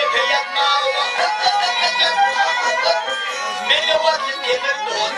Ýeke ýatmaga Bedew atly demir don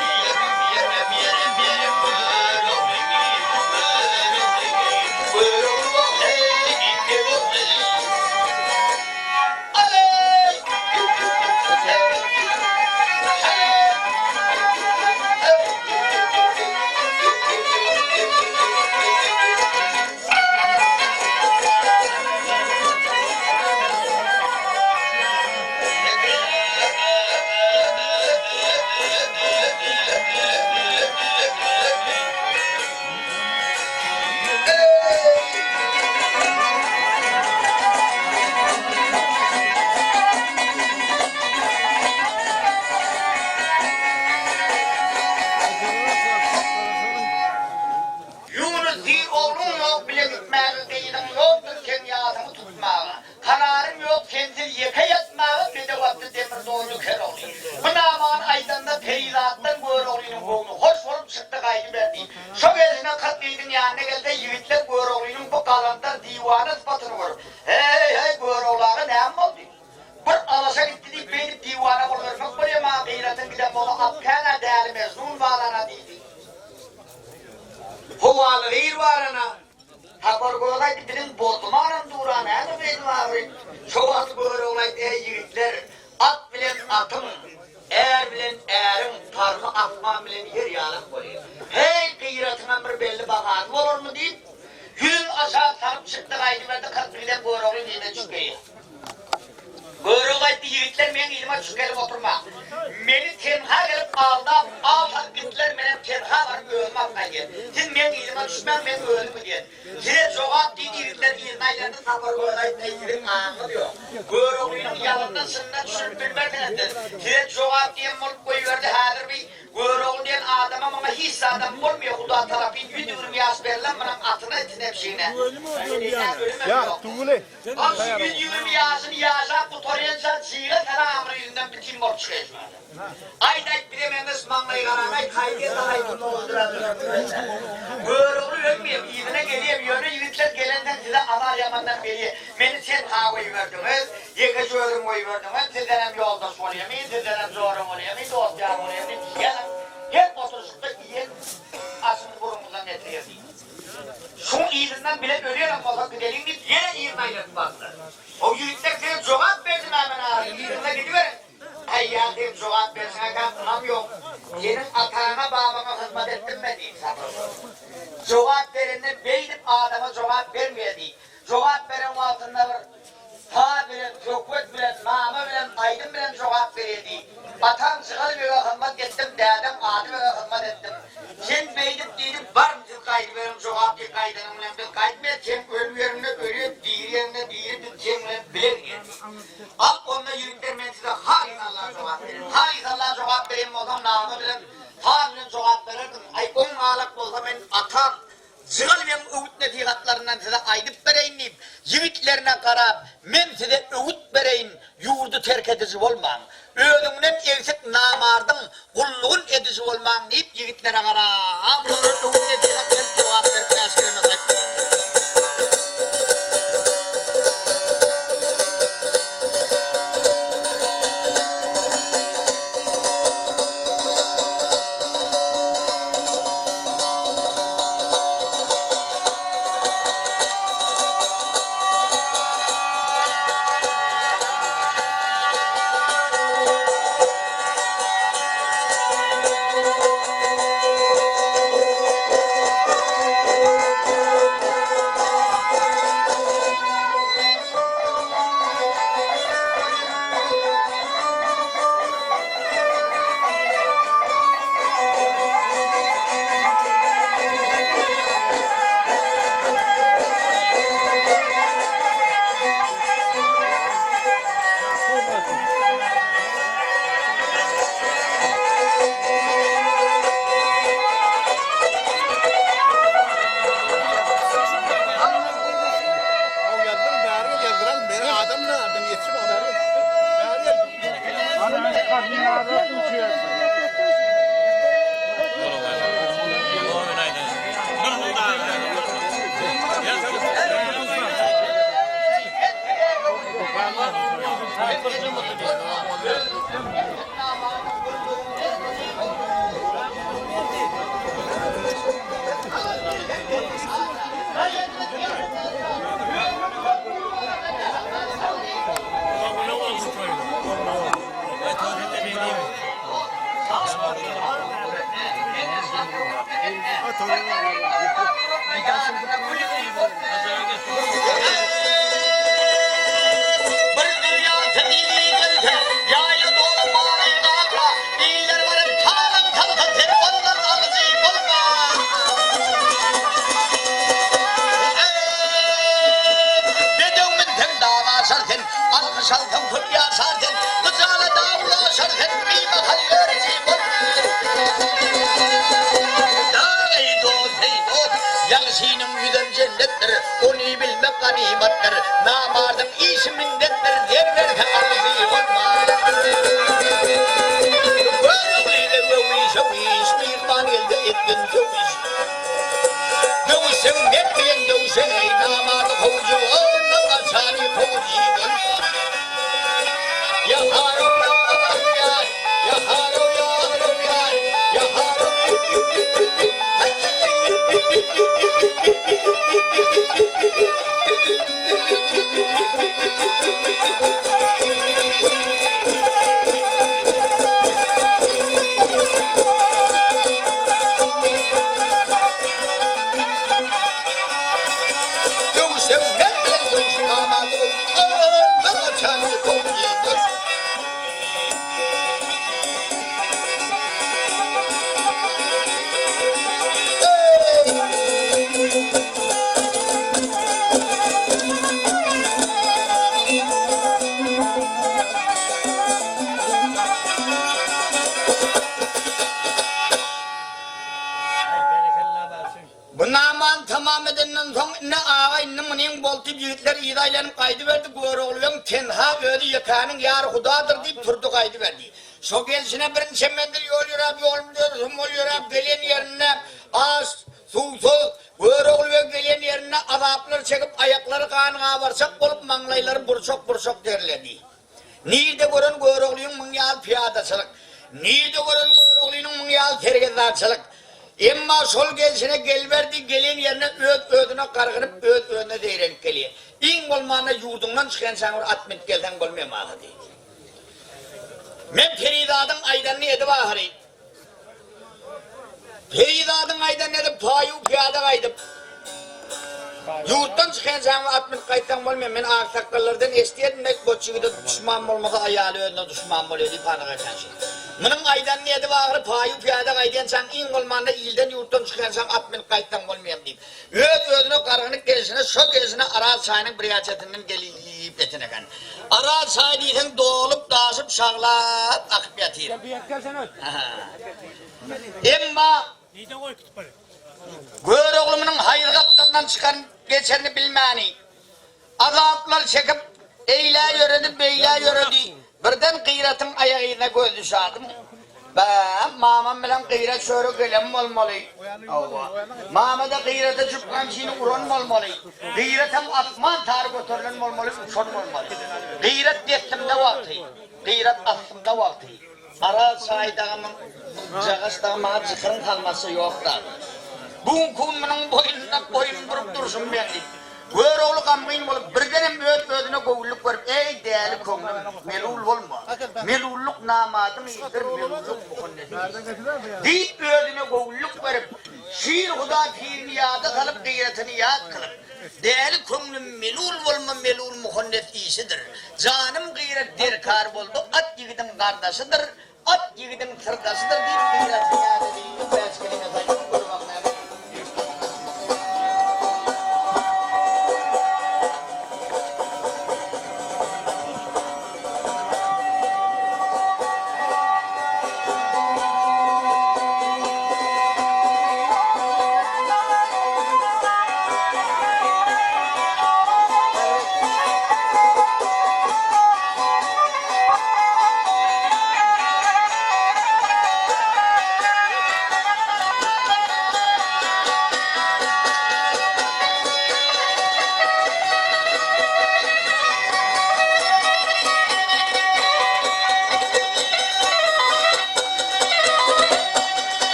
Ýunus diý ogluň ýok bile gitmäge gyzyň ýokdur seň ýasyňy tutmaga. Kararym ýok sensiz ýeke ýatmaga bedew atly demir donly ker ogly. Bu namany aýdanda perizatdan Göroglynyň göwni hoş bolup çykdy gaýdyberdi. Şo gelşine 40 ýigidiň ýanyna gelse ýigitler Göroglynyň bu galandar diwana sypatyny görüp, Heý, heý, Görogly aga näme boldy? Bir alaşa gitdi diýip beýdip diwana bolubermek bolýa maňa gyratyň giden bolsa at kän-ä däli mejnun barana diýdi. Howaly gyr barana. Sapar Göz aýtdy, biziň Bozdumanam dur-a, näme beýdip agyry? Şo wagt Görogly aýtdy, Eý, ýigitler, at bilen atyň, är bilen äriň parhy asman bilen ýer ýalak bolýar. Heý, gyratyňam bir belli bahasy bolarmy diýip, ýüzün aşak salyp çykdy gaýdyberdi, 40 ýigidem Göroglyň yzyna düşüp gelýär. Görogly aýtdy, Ýigitler, meň yzyma düşüp gelip oturmaň. Meni tenha gelip aldap, al salyp gitdiler, menem tenha baryp özüm alyp gaýdýan. Siz meň yzyma düşmäň, men özüm gidýän. Size jogap diýdi, ýigitler yzyna aýlandy, Sapar Gözi aýtdy, Eý, siziň aňyňyz ýok. Göroglynyň ýalanyna, çynyna düşünip bilmersiňiz siz. Size jogap diýen bolup goýberdi, häzir bi Görogly diýen adama maňa hiç zadam bolmaýar, Huda tarapyn 120 ýaş berlen munuň atyna, itine, pişigine. Ölümem ýok. Ol şu 120 ýaşyny ýaşap gutarýança jyga sala amyr ýüzünden bitin bolup çykaýar şu adam. Aýt aýt bize meňzeş maňlaý garany aýt haýsy ýerde haýsy Görogly ölmeýär yzyna gelýär ýöne ýigitler gelensoň size azar ýamandan berýär meni tenha goýberdiňiz ýekeje özüm goýberdiňiz sizdenem ýoldaş bolýamy sizdenem jora bolýamy dost ýar bolýamy diýip ýalan her oturyşykda iýen aşyny burnuňyzdan getirýär diýip. Şuň yzyndan bile ölýänem bolsak gideliň diýip, ýene yzyna aýlanyp bardylar. O ýigitler size jogap berdi Mämen aga, yzyňyza gidiberiň. Äý, ýa seň jogap berşiňe-hä ynam ýok. Seniň ataňa, babaňa hyzmat etdim-me diýip, Sapar sorady. Jogap berende beýdip adama jogap bermeýär diýip. Jogap beren wagtynda bir saz bilen, söhbet bilen, nama bilen, aýdym bilen jogap berýär diý. Atam Jygaly bege hyzmat etdim, dädem Ady bege hyzmat etdim. Sen beýdip diýdip, baryň siz gaýdyberiň jogap diý, gaýdanyň bilen biz gaýtmaýas, sen öli ýeriňde öli, diri ýeriňde diri, biz seň bilen bile gidýäs diý. Al onda ýigitler men size halys Alla jogap bererin. Halys Alla jogap beren bolsam nama bilen, saz bilen jogap bererdim. Aý oň galak bolsa men atam Jygaly begiň öwüt-nesihatlaryndan size aýdyp bereýin diýip, ýigitlerine garap, Men size öwüt bereýin, ýurdy terk ediji bolmaň. Özüňden egsik namardyň gullugyn ediji bolmaň diýip, ýigitlere garap, olara öwüt-nesihat berip, jogap berip, bäşgireme gaýtdy. Ýagşynyň ýüzem jennetdir, ony bilmek ganymatdyr. Namardyň işi minnetdir, zer berse alyjy bolmaz. Göroglyda göwüşe-wiş, myhman gelse etgin söwüş. Döwüşseň mert bilen döwşeý, namardy kowujy bolma, gaçany kowujy bolma. Ýa harow ýar, ýa harow ýarow ýar, ýa harow. Döwüşseň men bilen döwüş, namardy kowujy bolma, gaçany kowujy bolma. Bu namany tamam edenden soň indi aga indi munyň boldy diýip ýigitler yza aýlanyp gaýdyberdi, Görogly begiň tenha özi ýekäniň ýary hudadyr diýip turdy gaýdyberdi. Şo gelşine birinçe menzil ýol ýöräp, ýoluny dördüsem ol ýöräp gelen ýerinde aç, suwsuz, Görogly beg gelen ýerinde azaplar çekip aýaklary gan-gabarçak bolup maňlaýlary burçak-burçak derledi. Nirde gören Göroglynyň muň ýaly pyýadaçylyk, nirde gören Göroglynyň muň ýaly sergezdançylyk. Emma şol gelşine geliberdi, gelen ýerine öz-özüne gargynyp, öz-özüne zeýrenip gelýär. Iň bolmanda ýurduňdan çykýançaň bir at münüp gelseň bolmaýarmy ahyry? Men perizadyň aýdanyny edip ahyry. Perizadyň aýdanyny edip paýu-pyýada gaýdyp, ýurtdan çykýançaň at münüp gaýtsaň bolmaýar. Men aksakgallardan eşidýärdim, nek goç ýigide duşman bolmasa, aýaly özüne duşman bolýar diýip anyk eken şol. Munuň aýdanyny edip ahyry paýu-pyýada gaýdýançaň iň bolmanda ilden-ýurtdan çykýançaň at münüp gaýtsaň bolmaýar diýip. Öz-özüne gargynyp gelşine, şo gelşine Aral çaýynyň birýaçesinden gelip ýeten eken. Aral çaýy diýseň dolup-daşyp, şaglap akyp ýatyr. Emma Görogly munuň haýsy gapdalyndan çykan geçerini bilmäni, Azaplar çekip, eýlä ýöredi, beýlä ýöredi. Birden Gyratyň aýak yzyna göz düşärdimi? Bä, mamam bilen Gyrat şöyle gelen bolmaly. Hawa. Mama-da Gyrata jüp gamçyny uran bolmaly. Gyratam asman sary göterilen bolmaly, uçan bolmaly. Gyrat dessimde wagty, Gyrat astymda wagty. Aral çaýy dagymyň jagaş dagy maňa jykyryň salmasy ýok dagy. Bu günki gün munuň boýnuna boýun burup durşum belli. Görogly gamgyn bolup, birdenem öz-özüne göwünlik berip, Eý, däli köňlüm, melul bolma. Melullyk namadyň işidir, melullyk muhannesiň işidir. Diýip, özüne göwünlik berip, Şir Huda pirini ýada salyp, gyratyny ýat kylyp, Däli köňlüm, melul bolma, melul muhannes işidir. Janym gyrat derkar boldy, at ýigidiň gardaşydyr, At ýigidiň syrdaşydyr diýip, gyratyny ýada diýdi, bäş keleme saýdyp, gör bak näme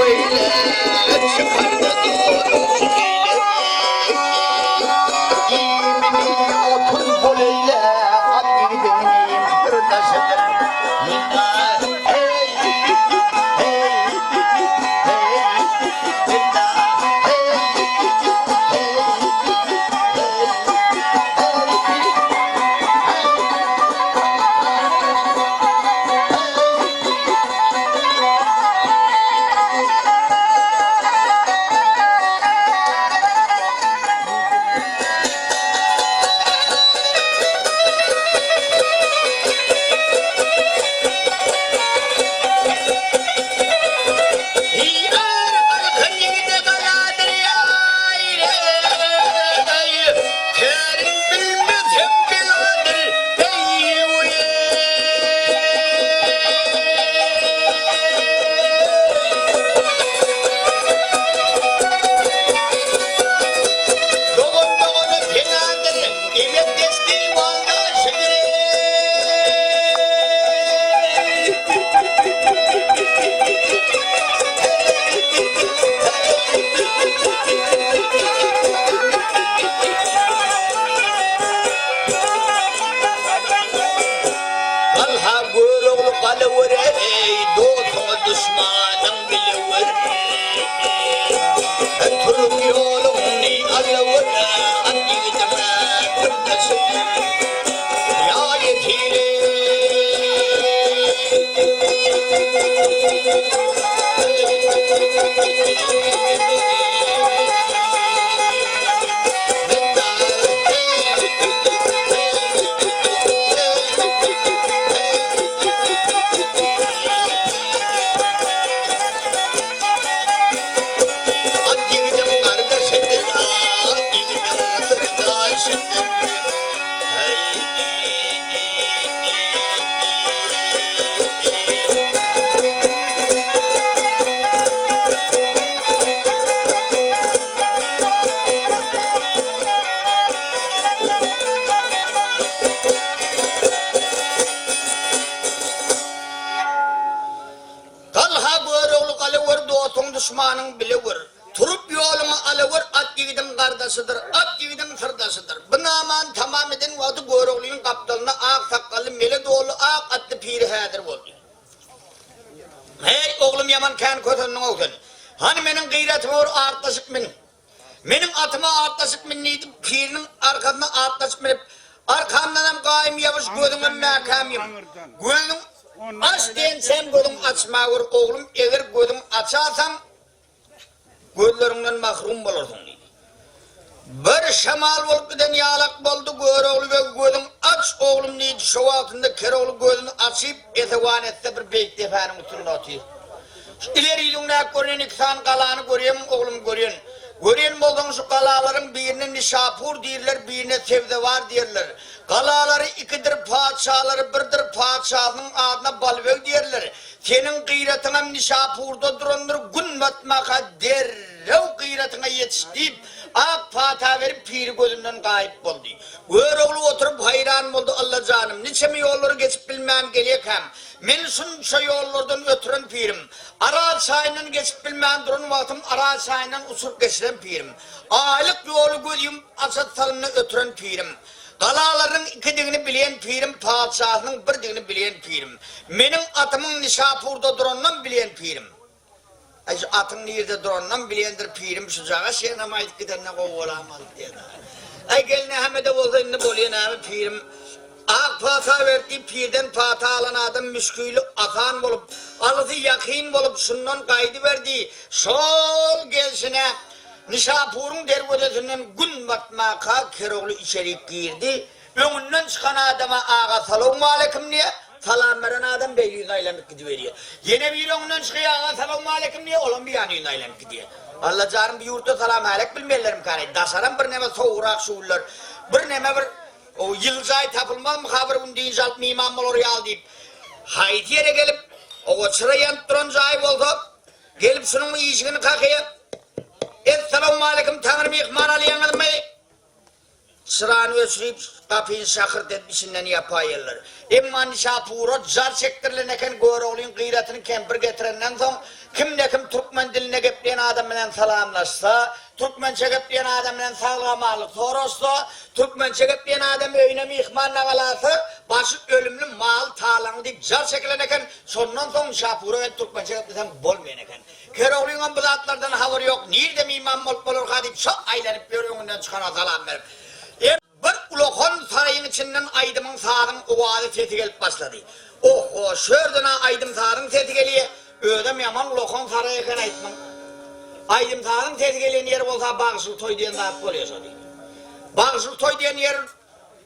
beýle, çykarda donuň beýle. Iýmini otun bol eýle, at ýigidiň syrdaşydyr. Hey, hey, hey, hey, Dogan dogana penadyr, Emekdeş diwana şirin. Galha Görogly galawer eý, Dostuňy duşmanyň bilewer. Turup ýoluňny alawer, At ýigidiň syrdaşydyr. Ýa ýetire. At ýigidiň gardaşydyr, at ýigidiň syrdaşydyr. Galha Görogly galawer dostuň duşmanyň bilewer. Turup ýoluňy alawer at ýigidiň gardaşydyr, at ýigidiň syrdaşydyr. Bu namany tamam eden wagty Göroglynyň gapdalynda ak sakgally mele doly ak atly piri häzir boldy. Heý, oglum ýaman kän kösendiň-ow sen. Hany meniň gyratyma bir atlaşyp min. Meniň atyma atlaşyp min diýdi, piriniň arkasyna atlaşyp minip, Arkamdanam gaýym ýabyş, gözüňem mäkäm ýum. Gözüň aç diýençäm gözüň açmagör, oglum, eger gözüň açarsaň, gözleriňden mahrum bolarsyň diýdi. Bir şemal bolup giden ýalak boldy, Görogly beg gözüň aç, oglum diýdi, şo wagtynda Kerogly gözüni açyp, esewan etse bir beýik depäniň üstünde otyr. Şu ileri ýüzüňdäki görýän iki sany galany görýämiň, oglum, görýän. Görýän bolsaň, şu galalaryň birine Nişapur diýrler, birine Sebzewar diýerler. Galalary ikidir, patyşalary birdir, patyşasynyň adyna Balbeg diýerler. Seniň gyratyňam Nişapurda durandyr, gün batmaka derrew gyratyňa ýetiş diýip, ak pata berip, piri gözünden gaýyp boldy. Görogly oturyp haýran boldy, Alla janym, niçeme ýollary geçip bilmän gelýäkäm, Meni şunça ýollardan ötüren pirim, Aral çaýyndan geçip bilmän duran wagtym Aral çaýyndan uçuryp geçiren pirim, Aýlyk ýoly göz ýumup açat salynda ötüren pirim, Galalarynyň ikidigini bilýän pirim, Patyşasynyň birdigini bilýän pirim, Meniň atymyň Nişapurda duranynam bilýän pirim. Aý şu atyň nirde duranynam bilýändir pirim şujaga şeýnam aýdyp gidende gowy bolamaz diýen. Aý gel näme-de bolsa indi bolýa näme pirim ak pata berdi diýip pirden pata alan adam müşgili asan bolup alysy ýakyn bolup şundan gaýdyberdi şol gelşine Nişapuryň derwezesinden gün batmaka Kerogly içerik girdi Öňünden çykan adama aga salowmaleýkim diýýär, salam beren adam beýle ýüzüne aýlanyp gidiberýär. Ýene biri öňünden çykýar, aga salowmaleýkim diýýär, olam bir ýana ýüzüne aýlanyp gidýär. Allajanym bu ýurtda salam-hälek bilmeýärlermikän-eý, daşaram birneme sowugrak şu günler, birneme bir ýyly jaý tapylmazmyka bir gün dynç alyp myman bolar ýaly diýip, haýsy ýere gelip, oba çyra ýanyp duran jaý bolsa, gelip şunuň işigini kakýar, Essalawmaleýkim, Taňry myhman alýaňyzmy? Çyrany öçürip, gapyny şakyrt edip içinden ýapaýarlar. Emma Nişapura jar çekdirilen eken Göroglyň gyratyny kempir getirenden soň kimde-kim türkmen dilinde gepleýän adam bilen salamlaşsa, türkmençe gepleýän adam bilen saglyk-amanlyk soraşsa, türkmençe gepleýän adam öýüne myhman nagalasa, başy ölümli, maly talaňly diýip jar çekilen eken, şondan soň Nişapura gelip türkmençe gepleseň bolmaýan eken. Keroglyňam bu zatlardan habary ýok, nirde myhman bolup bolarka diýip şo aýlanyp ýör öňünden çykana salam berip. Bir ulakan saraýyň içinden aýdymyň sazyň owazy sesi gelip başlady. Ohho, şu ýerden-ä aýdym-sazyň sesi gelýä, özem ýaman ulakan saraý eken aýtmyň. Aýdym-sazyň sesi gelýän ýeri bolsa bagşyly toý diýen zat bolýa şo diýdi. Bagşyly toý diýen ýer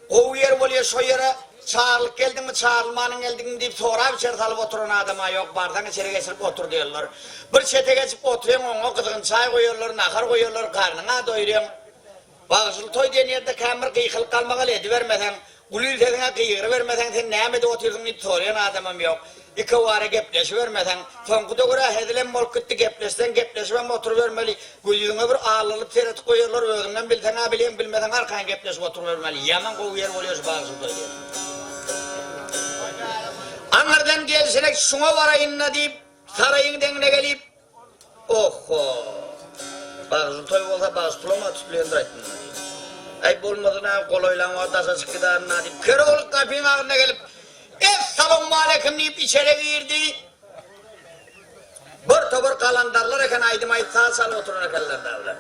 gowy ýer bolýa, şo ýere çagyrylyp geldiňmi, çagyrylmanyň geldiňmi diýip sorap içeri salyp oturan adam-a ýok, barsaň içeri geçirip otur diýerler. Bir çete geçip otyrýaň oňa gyzgyn çaý goýarlar, nahar goýarlar, garnyň-a doýurýaň. Bagşyly toý diýen ýerde kän bir gykylyk galmagal edibermeseň, uly sesiňe gygyrybermeseň sen näme edip otyrsyň diýip soraýan adamam ýok. Ikewara gepleşibermeseň, soňky döwür-ä hezilem bolup gitdi, gepleşseň gepleşibem oturybermeli, göz-ýüzüňe bir aldyrylyp seretip goýarlar, özüňden bilseň-ä bilýäň, bilmeseň arkaýyn gepleşip oturybermeli. Ýaman gowy ýer bolýar şu bagşyly toý diýen. Aňyrdan gelşine şuňa baraýyn-da diýip, saraýyň deňine gelip, Ohho! Bagşy toý bolsa bagşy pulam-a tutulýandyr aýtmyna diýip. Äý bolmasa-da golaýlan wagt daşa çykyp giderin-a diýip, Kerogly gapyň agzyna gelip, Essalawmaleýkim diýip içeri girdi. Bir topar galandarlar eken aýdym aýdyp saz çalyp oturan ekenler dagylar.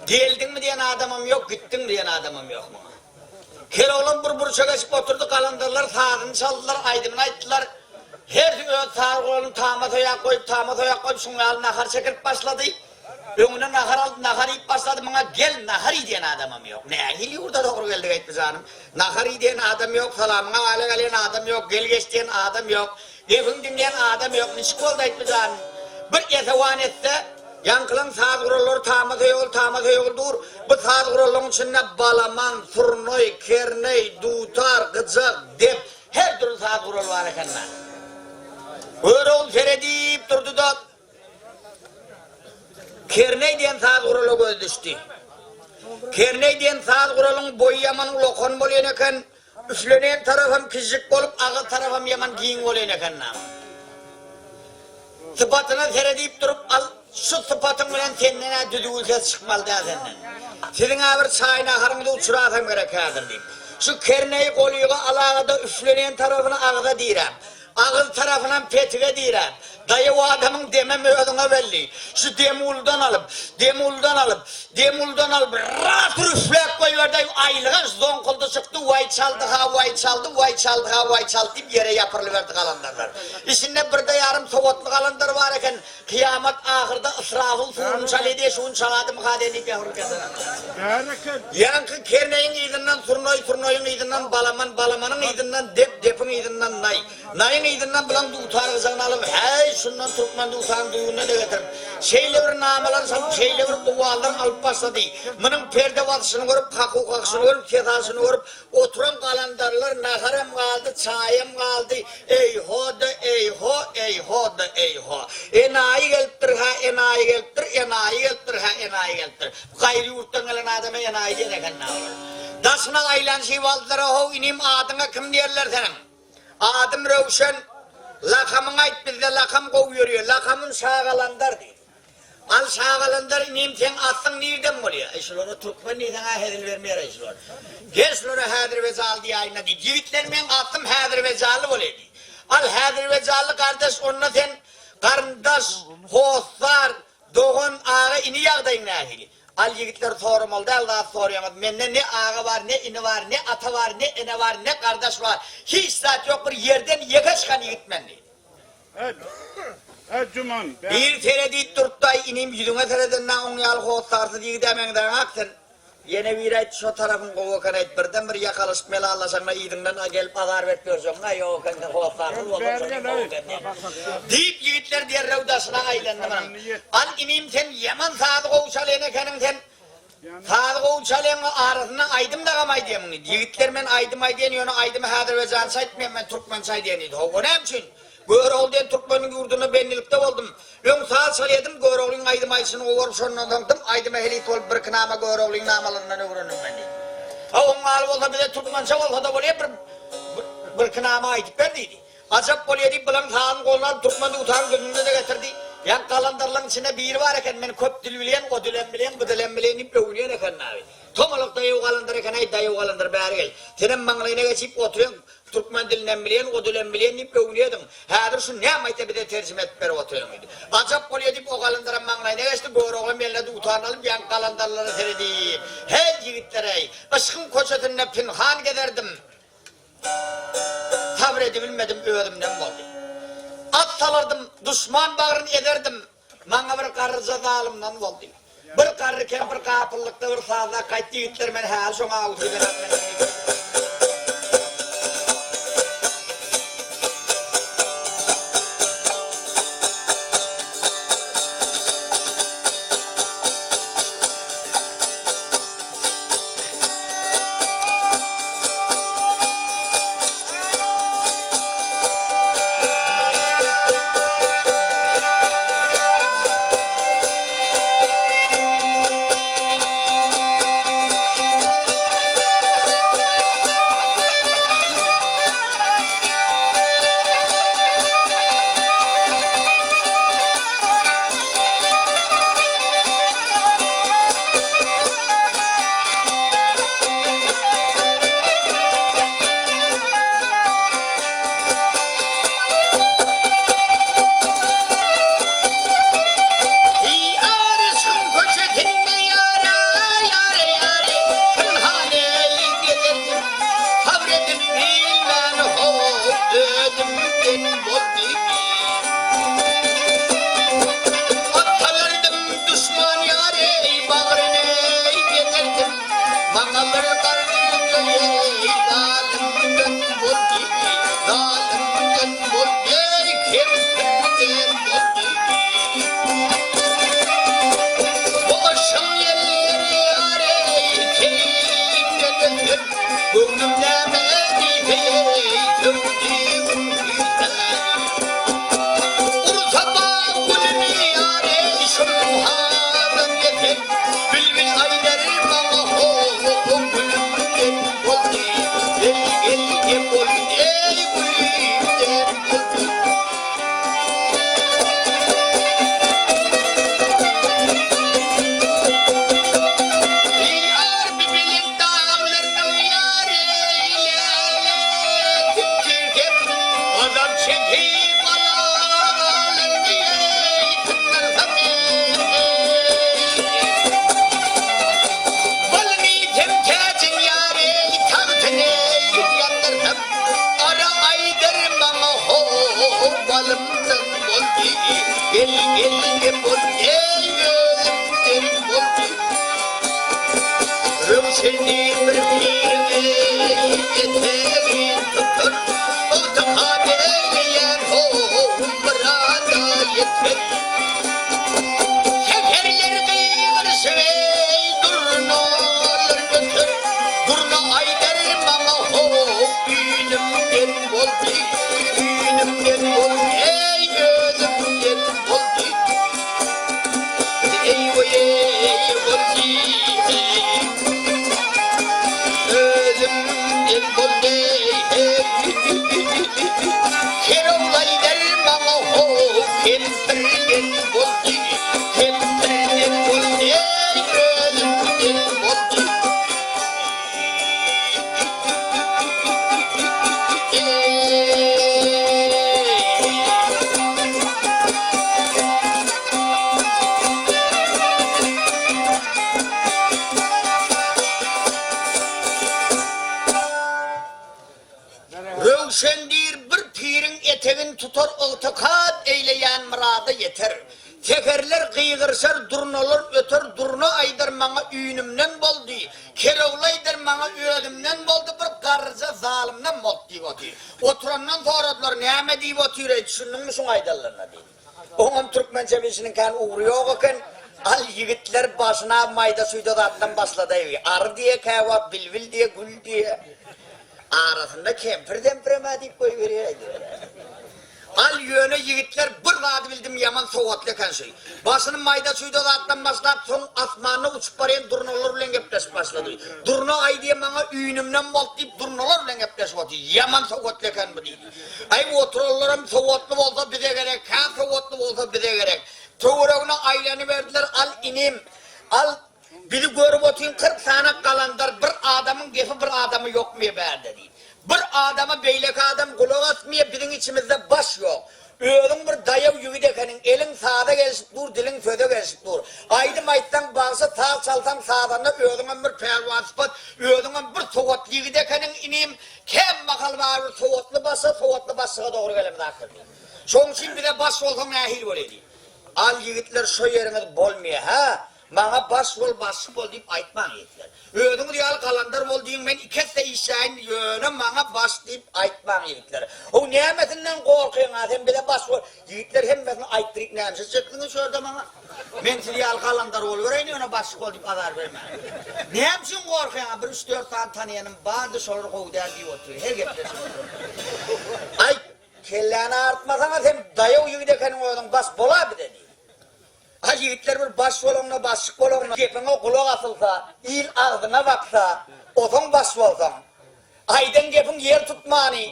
Geldiňmi diýen adamam ýok, gitdiňmi diýen adamam ýok muňa. Keroglam bir burça geçip oturdy, galandarlar sazyny çaldylar, aýdymyny aýtdylar. Hersi öz saz guralyny tama söýäp goýup, tama söýäp goýup, şuň ýaly nahar çekilip başlady. Öňüne nahar aldy, nahar iýip başlady. Muňa gel, nahar iý diýen adamam ýok. Nähili ýurda dogry geldik aýtdy janym. Nahar iý diýen adam ýok, salamyňa aýlyk alýan adam ýok, gel geç diýen adam ýok. Gepiňi diňleýän adam ýok, niçik boldy aýtdy janym. Bir esewan etse, Ýaňkylaň saz gurallary tama söýegli, tama söýegli dur. Bu saz gurallaryň içinde balaman, surnaý, kerneý, dutar, gyjak, dep, her dürli saz guraly bar eken-dä. Görogly seredip durdy-da, kerneý diýen saz gurala gözi düşdi. Kerneý diýen saz guralyň boýy ýaman ulakan bolýan eken. Üflenen tarapam kiçijik bolup, agyz tarapam ýaman giň bolýan eken name. Sypatyna seredip durup, al, şu sypatyň bilen senden-ä düzüwli ses çykmaly däl senden. Siziň-ä bir çaý-naharyňyzy uçurasam gerek häzir diýip. Şu kerneýi golyga alaga-da üflenen tarapyny agza diräp, Agyz tarapynam petige diräp, daýaw adamyň demem özüňe belli. Şu demi uludan alyp, demi uludan alyp, demi uludan alyp, ras üfläp goýberdi-aý, aýylganç zoňkuldy çykdy, waý çaldy-ha, waý çaldy, waý çaldy-ha, waý çaldy diýip ýere ýapyrylyberdi galandarlar. Içinde birde ýarym sowatly galandar bar eken, kyýamat ahyrda Ysrafyl suruny çalýa diýe şuny çaladymyka diýen diýip ýapyrylyp ýatan. Ýaňky kerneýiň yzyndan surnaý, surnaýyň yzyndan balaman, balamanyň yzyndan dep, depiň yzyndan naý, naýyň yzyndan bulaň dutar gyjagyny alyp, häý, şundan türkmen dutaryny düwünine-de getirip, şeýle bir namalar çalyp, şeýle bir owazlar alyp başlady. Munuň perde basyşyny görüp, kakuw kakyşyny görüp, ses alşyny görüp, oturan galandarlar naharam galdy, çaýam galdy, eý-ho-da, eý-ho, eý-ho-da, eý-ho. Enaýy gelipdir, hä, enaýy gelipdir, enaýy gelipdir, hä, enaýy gelipdir. Gaýry ýurtdan gelen adama enaýy diýen eken-dä olar. Daşyna aýlanyşyp aldylar-a-how, inim, adyňa kim diýerler seniň? Adym Röwşen. Lakamyňy aýt, bizde lakam gowy ýörýär. Lakamym Şagalandar diý. Al Şagalandar inim, seň aslyň nirden bolýar? Eý, şulara türkmen diýseň-ä hezil bermeýär-eý şular. Gel şulara häzirbejanly diýäýin-dä diý. Ýigitler meň aslym häzirbejanly bolýar diý. Al häzirbejanly gardaş, onda sen garyndaş, hossar, Dogan aga ini ýagdaýyň nähili? Al ýigitler soramaly däl zat soraýaňyz mende ne aga bar ne ini bar ne ata bar ne ene bar ne gardaş bar hiç zat ýok bir ýerden ýeke çykan ýigit men diýdi. Biri seredip durtdaý inim ýüzüňe seredende oň ýaly hossarsyz ýigide meňzäňak sen. Ýene biri aýtdy, şo tarapyň gowy eken aýt, birden bir ýakalaşyp melallaşaňda yzyňdan gelip azar berip ýörjegiň-ä ýok eken, sen hossarsyz bolsaň şonuň gowy eken diýen. Diýip, ýigitler derrew daşyna aýlandy munuň. Al inim sen ýaman sazy gowy çalýan ekeniň sen. Sazy gowy çalýaňmy, arasynda aýdym dagam aýdýamyň diýdi. Ýigitler men aýdym aýdýan, ýöne aýdymy häzirbejança aýtmaýan, men türkmençe aýdýan diýdi. Hawa näme üçin? Görogly diýen türkmeniň ýurdunda bendilikde boldum. Öň saz çalýadym, Göroglyň aýdym aýdyşyny gowy görüp, şondan soň dym aýdyma helis bolup, birki nama Göroglyň namalaryndan öwrendim men diýdi. A oň ýaly bolsa bize türkmençe bolsa-da bolýar bir birki nama aýdyp ber diýdi. Ajap bolýa diýip bularyň sazyny goluna alyp türkmen dutaryň düzümine-de getirdi. Ýaňky galandarlaryň içinde biri bar eken, men köp dil bilýän, o dilem bilýän, bu dilem bilýän diýip öwünýän eken nabi. Tomalak daýaw galandar eken-äý, daýaw galandar bäri gel. Senem maňlaýyna geçip otyrýaň, türkmen dilinem bilýän, o dilem bilýän diýip öwünýärdiň. Häzir şu näme aýtsa bize terjime edip berip otyrýaň diýdi. Ajap bolýa diýip o galandaram maňlaýyna geçdi, Göroglam eline dutaryny alyp ýaňky galandarlara seredip, Heý, ýigitler-eý, yşkyň köçesinde pynhan gezerdim. Sabyr edibilmedim özümden boldy. At salardym, duşman bagryn ezerdim, Maňa bir garryja zalymdan boldy. Bir garry kempir gapyllykda bir sazlap gaýtdy ýigitler men häli şoňa awusyny berip men Ýaryşyň köçesinde ýara, ýara, ýary, Pynhan eý gezerdim, Sabr edip bilmän hop özümden boldy. At salardym duşman ýary, bagryny gezerdim, Maňa bir garynja eý zalymdan boldy, Zalymdan boldy, kempirden boldy. Bu yşgyň ýelleri ýary keýpden öter, Göwnüm näme diýse eý söwdügim küýsär. Ursa bag gülüni ýar eý şum hazan getir, Bilbil aýdar maňa ho-ho gülümden boldy, Gel gel gep boldy eý gülümden boldy. Ýar bi belent daglardan ýar eýläle tütürsem, Azap çekip alalarmy eý syndyrsam eý. Balyny iýsem täjin ýar eý tagtyny eý ýandyrsam, Ara aýdar maňa ho-ho balymdan boldy, Gel gel gep boldy eý özümden boldy. Röwşendir bir piriň etegin tutar, Ygtykat eýleýän ho-ho myrada ýeter. Seherler gygyryşyp eý durnalar öter, Durna aýdar maňa ho-ho üýnümden boldy, Üýnümden boldy eý özümden boldy. Röwşen diýr bir piriň etegin tutar ygtykat eýleýän myrada ýeter. Seherler gygyryşar durnalar öter durna aýdar maňa üýnümden boldy, kerogly aýdar maňa özümden boldy bir garryja zalymdan boldy diýip otyr. Oturandan soradylar näme diýip otyr-eý düşündiňmi şuň aýdanlaryna diýip. Oňam türkmençe bilşiniň kän ugry ýok eken. Al ýigitler başyna maýda-çuýda zatdan başladaýy. Ary diýe käwagt, bilbil diýe, gül diýe. Arasynda kempir-zempirem-ä diýip goýberýär. Al ýöne ýigitler bir zady bildim ýaman sowatly eken şy. Başyny maýda-çuýda zatdan başlap soň asmanda uçup barýan durnalar bilen gepleşdi. gepleşip başlady. Durna aýdýa maňa üýnümden boldy diýip durnalar bilen gepleşip otyr. Ýaman sowatly eken bu diýdi. Aý oturanlaram sowatly bolsa bize gerek, hä sowatly bolsa bize gerek. Töweregine aýlanyberdiler, al inim, al Bizi görüp otyryn 40 sany galandar bir adamyň gepi bir adama ýokmyýa bärde diýip. Bir adama beýleki adam gulak asmyýa biziň içimizde baş ýok. Özüň bir daýaw ýigit ekeniň eliň saza gelşip dur diliň söze gelşip dur. Aýdym aýtsaň bagşy saz çalsaň sazanda özüňem bir pälwan sypat özüňem bir sowatly ýigit ekeniň inim kem mahal barybir sowatly başa sowatly başlyga dogry gelemiz ahyr diýip. Şoň üçin bize baş bolsaň nähili bolýa diýip. Al ýigitler şo ýeriňiz bolmyýa hä Maňa baş bol, başlyk bol diýip aýtmaň ýigitler. Özüňiz ýaly galandar bol diýiň, men iki esse işläýin, ýöne maňa baş diýip aýtmaň ýigitler. How nämesinden gorkyňa sen bize baş bol. Ýigitler hemmesini aýtdyryp näme etjeksiňiz şu ýerde maňa? Men siz ýaly galandar bolubereýin ýöne başlyk bol diýip azar bermäň. Näme üçin gorkyňa bir üç-dört sany tanaýanym bardy şolar gowy däl diýip otyr her gepleşip oturan. Aý kelläni agyrtmasaňa sen daýaw ýigit ekeniň özüň baş bola bize diýip. A ýigitler bir baş bolanda başlyk bolanda gepiňe gulak asylsa, il agzyňa baksa, osaň baş bolsaň. Aýdan gepiň ýer tutmany,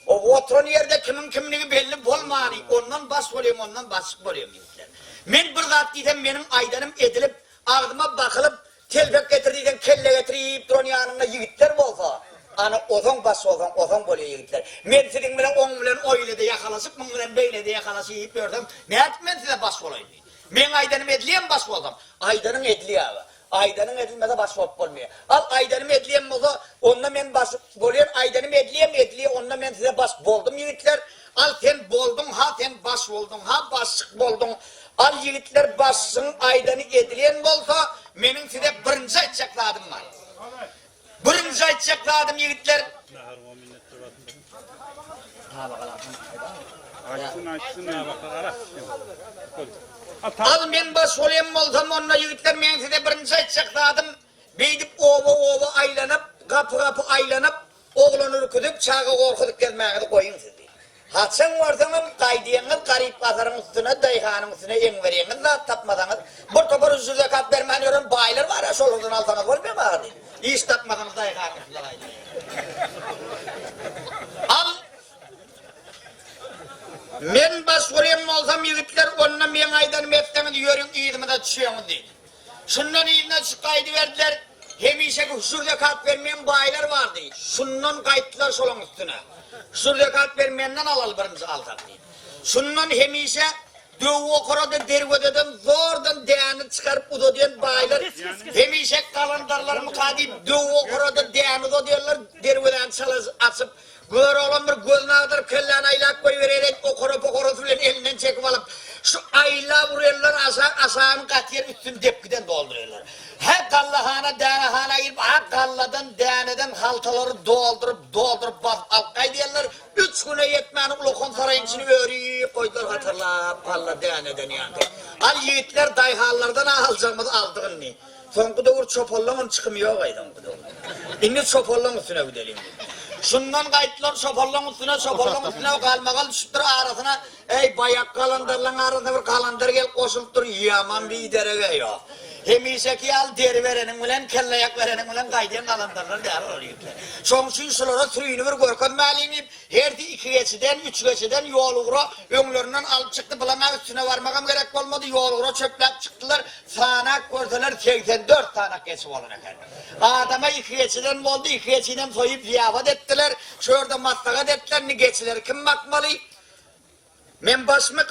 o oturan ýerde kimiň kimligi belli bolmany, ondan baş bolýam, ondan başlyk bolýam ýigitler. Men bir zat diýsem meniň aýdanym edilip, agzyma bakylyp, Telpek getir diýseň kelle getir iýip duran ýanyňda ýigitler bolsa, ana ozaň baş bolsaň ozaň bolýa ýigitler. Men siziň bilen oň bilen oýlede ýakalaşyp muň bilen beýlede ýakalaşyp iýip ýörsem nädip men size baş bolaýyn diýdi. Meň aýdanym edilýämi baş bolsam? Aýdanyň edilýä aga. Aýdanyň edilmese baş bolup bolmaýa. Al aýdanym edilýän bolsa onda men baş bolýan aýdanym edilýämi edilýä onda men size baş boldum ýigitler. Al sen bolduň ha sen baş bolduň ha başlyk bolduň al ýigitler başlygyň aýdany edilen bolsa meniň size birinji aýtjak zadym bar birinji aýtjak zadym ýigitler Al men baş bolýan bolsam onda ýigitler meň size birinji aýtjak zadym beýdip oba oba aýlanyp gapy gapy aýlanyp Oglan ürküzip, çaga gorkuzyp gezmäňizi goýuň siz diýdi. Haçan görseňem, gaýdýaňyz garyp-gasaryň üstüne, daýhanyň üstüne eňberýäňiz zat tapmasaňyz, bir topar hüjür-zekat bermän ýören baýlar bar-a, şolardan alsaňyz bolmaýarmy aga diýdi. Iş tapmasaňyz daýhanyň üstüne gaýdýaňyz. Al! Men baş gurýan bolsam, ýigitler, onda meň aýdanymy etseňiz, ýörüň yzymyza düşýäňiz diýdi. Şundan yzyna düşüp gaýdyberdiler. Hemişeki hüşür-zekat bermeýän baýlar bardy. Şundan gaýtdylar şolaň üstüne. Hüşür-zekat bermeýänden alaly birinji alsak diýip. Şundan hemişe döw-okarada derwezeden zordan däne çykaryp uzadýan baýlar hemişeki galandarlarmyka diýip döw-okarada däne uzadýarlar, derwezäni çala açyp Göroglan bir gözüni agdaryp kelläni aýlap goýberýär, okara-pokarasy bilen elinden çekip alyp, şu aýlap urýarlar, aşak aşagyny gatýar, üstüni depgiden doldurýarlar. Hä gallahana, dänehana girip, a galladan, däneden haltalary dolduryp, dolduryp basyp alyp gaýdýarlar. Üç güne ýetmän ulakan saraýyň içini örüp goýdular hatarlap galla, däneden ýaňky. Al ýigitler, daýhanlardan-a aljagymyzy aldyk indi. Soňky döwür çopanlaňam çykymy ýok-aý soňky döwür. Indi çopanlaň üstüne gideliň diýdi. Şundan gaýtdylar çopanlaň üstüne, çopanlaň üstüne galmagal düşüpdir arasyna. Eý, baýak galandarlaň arasyna bir galandar gelip goşulypdyr, ýaman biderek-eý o. Hemişeki ýaly deri bereniň bilen, kelleaýak bereniň bilen gaýdýan galandarlar däl olar ýigitler. Şoň üçin şulara sürini bir görkezmäliň diýip, Hersi iki geçiden, üç geçiden ýolugra öňlerinden alyp çykdy. Bulaň-a üstüne barmagam gerek bolmady, ýolugra çöpläp çykdylar. Sanap görseler, 84 sanak geçi bolan eken. Adama iki geçiden boldy, iki geçinem soýup zyýapat etdiler. Şu ýerde maslahat etdiler, indi geçileri kim bakmaly? Men başmy?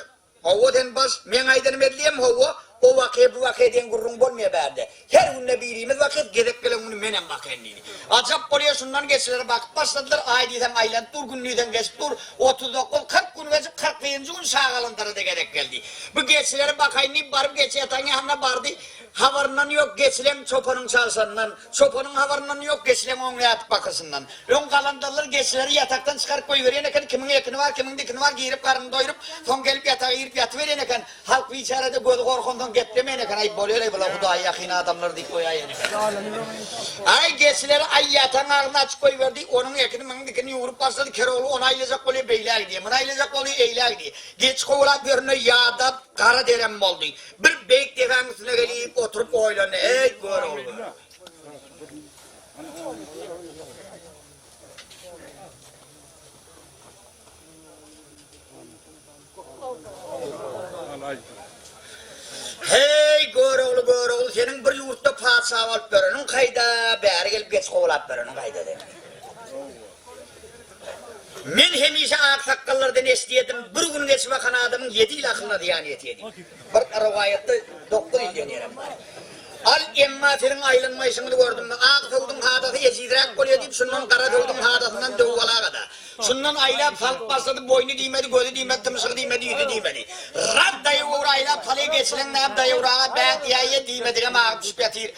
Hawa sen baş, meň aýdanym edilýämi hawa, o wakyýa bu wakyýa diýen gürrüň bolmaýar bärde. Her günde birimiz bakyp, gezek gelen güni menem bakaýyn diýdi. Ajap bolýar şundan geçileri bakyp başladylar, aý diýseň aýlanyp dur, gün diýseň geçip dur, 39, 40 gün geçip, 41-nji gün Şagalandara-da gezek geldi. Bu geçileri bakaýyn diýip baryp geçi ýatagyň ýanyna bardy, habaryndan ýok geçileň çopanyň çalşanyndan, Çopanyň habaryndan ýok, geçileň oňly ýatyp bakyşyndan. Öň galandarlar geçileri ýatakdan çykaryp goýberýän eken, kimiň ekini bar, kimiň dikini bar, girip garnyny doýrup, soň gelip ýataga girip ýatyberýän eken. Halk biçärede gözi gorkansoň geplemeýän eken, aý bolýar-aý bular Hudaýa ýakyn adamlar diýip goýaýan eken. Aý geçileri aý ýatagyň agzyny açyp goýberdi, onuň ekini, munuň dikini ýugrup başlady, Kerogly ony aýlajak bolýar, beýlä gidýär, muny aýlajak bolýar, eýlä gidýär. Geçi kowalap ýörende ýadap, gara derem boldy. Bir beýik depäň üstüne gelip oturyp oýlandy, Eý, Görogly, Görogly. Heý, Görogly, Görogly, seniň bir ýurtda patyşa bolup ýöreniň kaýda, bäri gelip geçi kowalap ýöreniň kaýda seniň? Men hemişe aksakgallardan eşidýärdim, bir gün geçi bakan adamyň ýedi ýyl akylyna zyýan ýetýär diýip. Bir rowaýatda 9 ýyl diýen ýerem bar. Al, emma siziň aýlanmaýşyňyzy gördüm. Ak söwdüň hadasy ejizräk bolýar diýip, şundan gara söwdüň hadasyndan döw balaga-da. Şundan aýlap salyp başlady, boýny diýmedi, gözi diýmedi, tumşugy diýmedi, ýüzi diýmedi. Rat daýaw aýlap saly geçilen näm daýawraga bä diýäýe diýmedigem agyp düşüp ýatyr.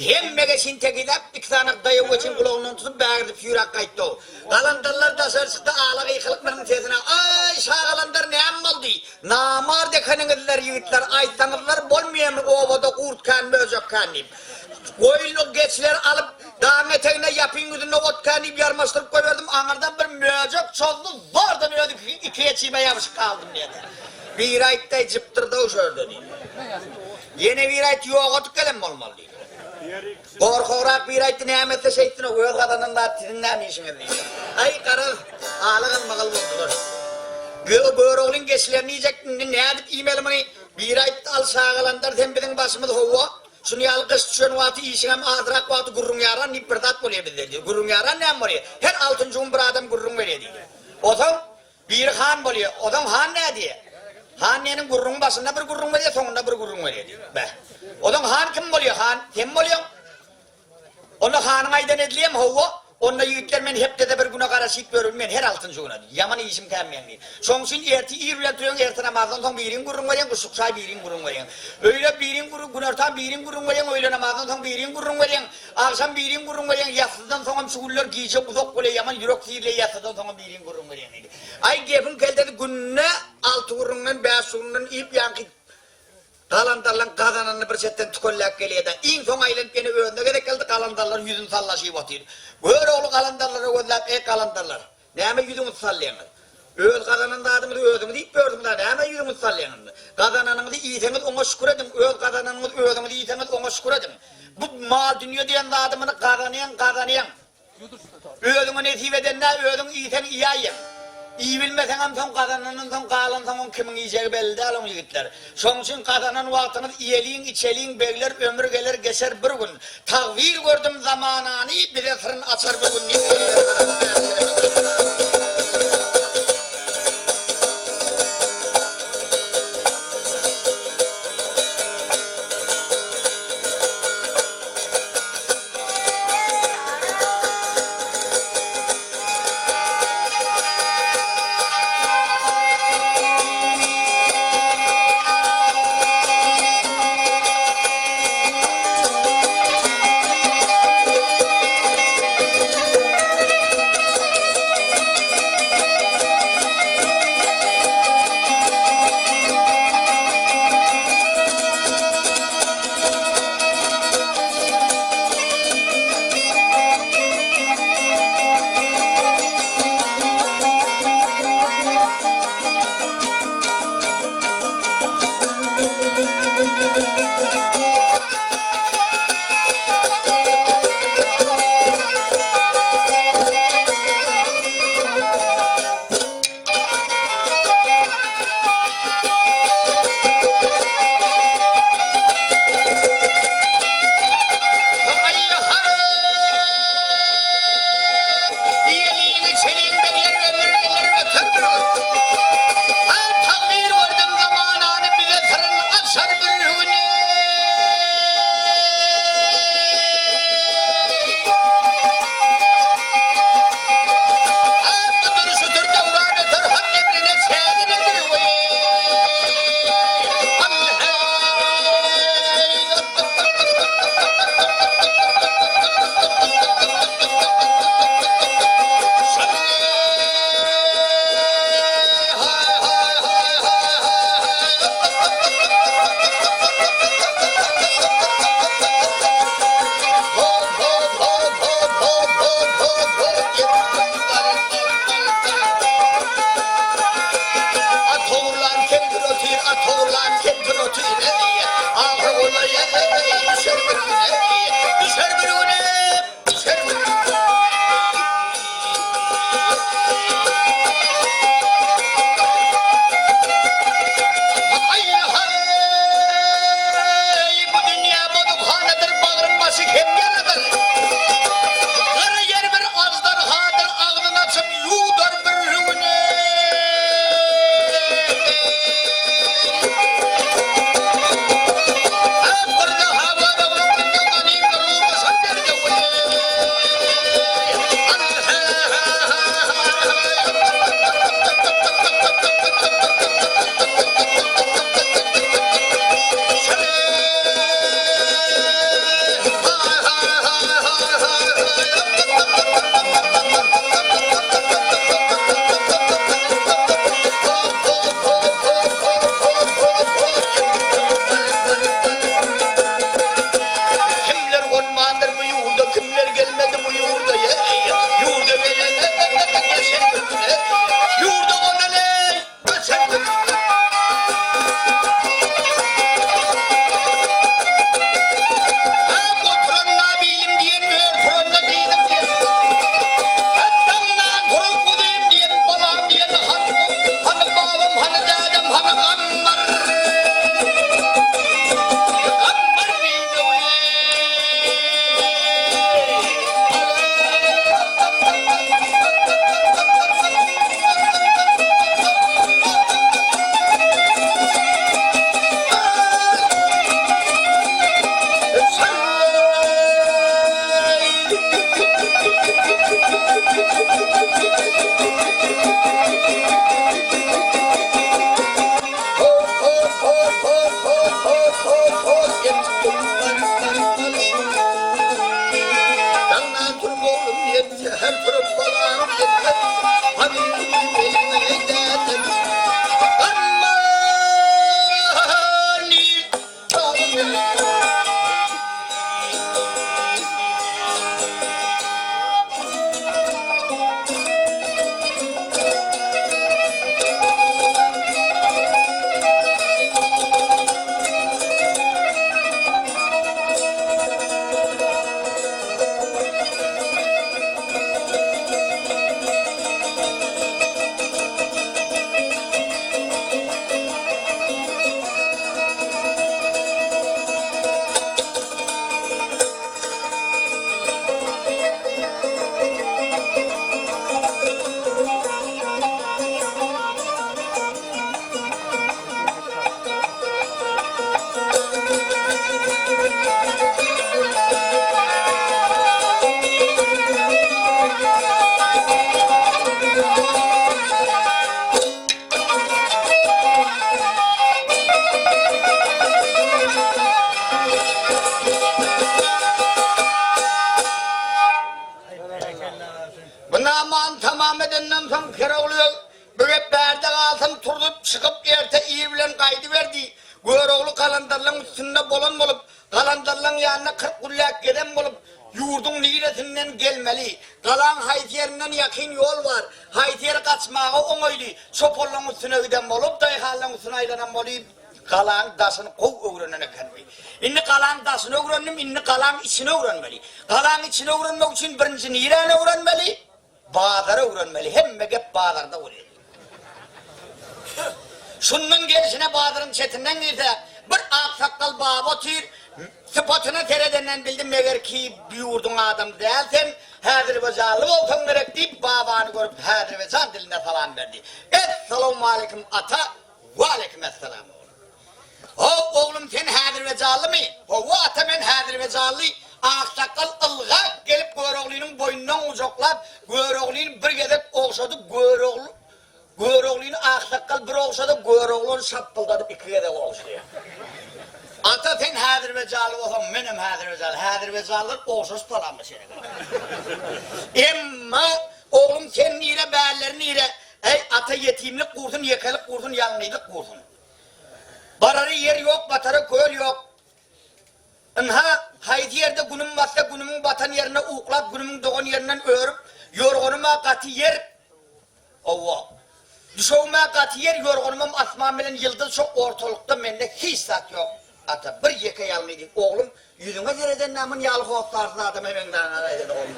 Hemme geçin tekizläp, iki sany daýaw geçin gulagyndan tutup bägirdip süýräp gaýtdy. Galandarlar daşary çykdy, ala gykylyk munuň sesine, Aý, şagalandar näme boldy? Namart ekeniňizler ýigitler, aýtsaňyzlar bolmaýamy obada gurt kän, möjek kän diýip. Goýun geçileri alyp, dagyň etegine ýapyň ýüzünde ot kän diýip ýarmaşdyryp goýberdim, aňyrdan bir möjek çozdy, zordan özi iki geçime ýabşyp galdym diýdi. Biri aýtdy, aý jypdyrda-ow şu ýerde diýdi. Ýene biri aýtdy, ýogadyk gelen bolmaly diýdi. Gorkagrak biri aýtdy, näme etse şeýtsin-ow, öz gazanan zat siziň näme işiňiz diýdi. Aý, garaz, ala-galmagal boldular. Göroglyň geçilerini iýjek, indi nädip iýmeli muny? Biri aýtdy, al şagalandar, sen biziň başymyz, hawa, şuny ýaly gyş düşen wagty işiňem azrak wagty gürrüň ýaran diýip bir zat bolýar bizde diýdi. Gürrüň ýaran näme bolýar? Her altynjy gün bir adam gürrüň berýär diýdi. Ozaň Biri han bolýa, ozam han nädýä? Han diýeniň gürrüňiň başynda bir gürrüň berýä, soňunda bir gürrüň berýä diýip. Beh. Ozam han kim bolýa? Han sen bolýaň. Onda hanyň aýdany edilýämi? Hawa. Onda ýigitler men hepdede bir güne garaşyp ýörün men her altynjy güne diýip. Ýaman işim kän meň diýip. Şoň üçin ertir ir bilen turýaň, erte namazdan soň biriň gürrüň berýäň, guşluk çaý biriň gürrüň berýäň. Öýle biriň gürrüň, günortan biriň gürrüň berýäň, öýle namazdan soň biriň gürrüň berýäň. Agşam biriň gürrüň berýäň, ýassydan soňam şu günler gije uzak bolýa ýaman ýürek sirleýä ýassydan soňam biriň gürrüň berýäň diýdi. Aý gepiň keltesi günde alty gürrüňden bäş gürrüňden iýip ýaňky galandarlaň gazananyny bir çetden tükelläp gelýädä. Iň soň aýlanyp ýene özüne gezek geldi galandarlar ýüzüni sallaşyp otyr. Görogly galandarlara gözläp eý galandarlar. Näme ýüzüňizi salýaňyz? Öz gazanan zadyňyzy özüňiz iýip ýörsüňiz-ä, nämä ýüzüňizi salýaňyz? Gazananyňyzy iýseňiz oňa şükür ediň, öz gazananyňyzy özüňiz iýseňiz oňa şükür ediň. Bu mal-dünýe diýen zady muny gazanýaň, gazanýaň. Özüňe nesip edende özüň iýseň iýäýýäň. Iýibilmeseňem soň gazanandan soň galansoň oň kimiň iýjegi belli däl oň ýigitler. Şoň üçin gazanan wagtyňyz iýeliň, içeliň, begler ömür geler geçer bir gün. Tagbyr gördüm zamanany, bize syryn açar bu gün diýip begler garasyn Düşer bir güne, düşer bir güne. bilen gaýdyberdi. Görogly galandarlaň üstünde bolan bolup, galandarlaň ýanynda 40 günläp gezen bolup, ýurduň niresinden gelmeli, galaň haýsy ýerinden ýakyn ýol bar, haýsy ýeri gaçmaga oňaýly, çopanlaň üstüne giden bolup, daýhanlaň üstüne aýlanan bolup, galaň daşyny gowy öwrenen eken. Indi galaň daşyny öwrendim, indi galaň içini öwrenmeli. Galaň içini öwrenmek üçin birinji niräni öwrenmeli? Bazary öwrenmeli, hemme gep bazarda bolýar. Şundan gelşine bazaryň çetinden girse, bir aksakgal baba otyr, sypatyna seredenden bildim, meger ki, bu ýurduň adamy däl sen, häzirbejanly bolsaň gerek diýip, babany görüp, häzirbejan dilinde salam berdi. Essalawmaleýkim, ata, waleýkim esselam, oglum. How, oglum, sen häzirbejanlymy? Hawa, ata, men häzirbejanly. Aksakgal ylgap gelip Göroglynyň boýnundan gujaklap, Göroglyny bir gezek ogşady, Görogly Göroglyny aksakgal bir ogşady, Görogly ony şapbyldadyp iki gezek ogşaýar. Ata, sen häzirbejanly bolsaň, menem häzirbejanly. Häzirbejanlylar ogşaşyp salamlaşar eken. Emma, oglum, sen nire, bärleri nire? Äý, ata, ýetimlik gursun, ýekelik gursun, ýalňyzlyk gursun. Barara ýer ýok, batara köl ýok. Ynha, haýsy ýerde günüm batsa, günümiň batan ýerinde uklap, günümiň dogan ýerinden örüp, ýorganym-a gaty ýer, hawa, düşegim-ä gaty ýer, ýorganymam asman bilen ýyldyz, şo ortalykda mende hiç zat ýok. Ata, bir ýeke ýalňy diýip, oglum, ýüzüňe sereden-dä, mun ýaly hossarsyz adama meňzäňä dedi oglum.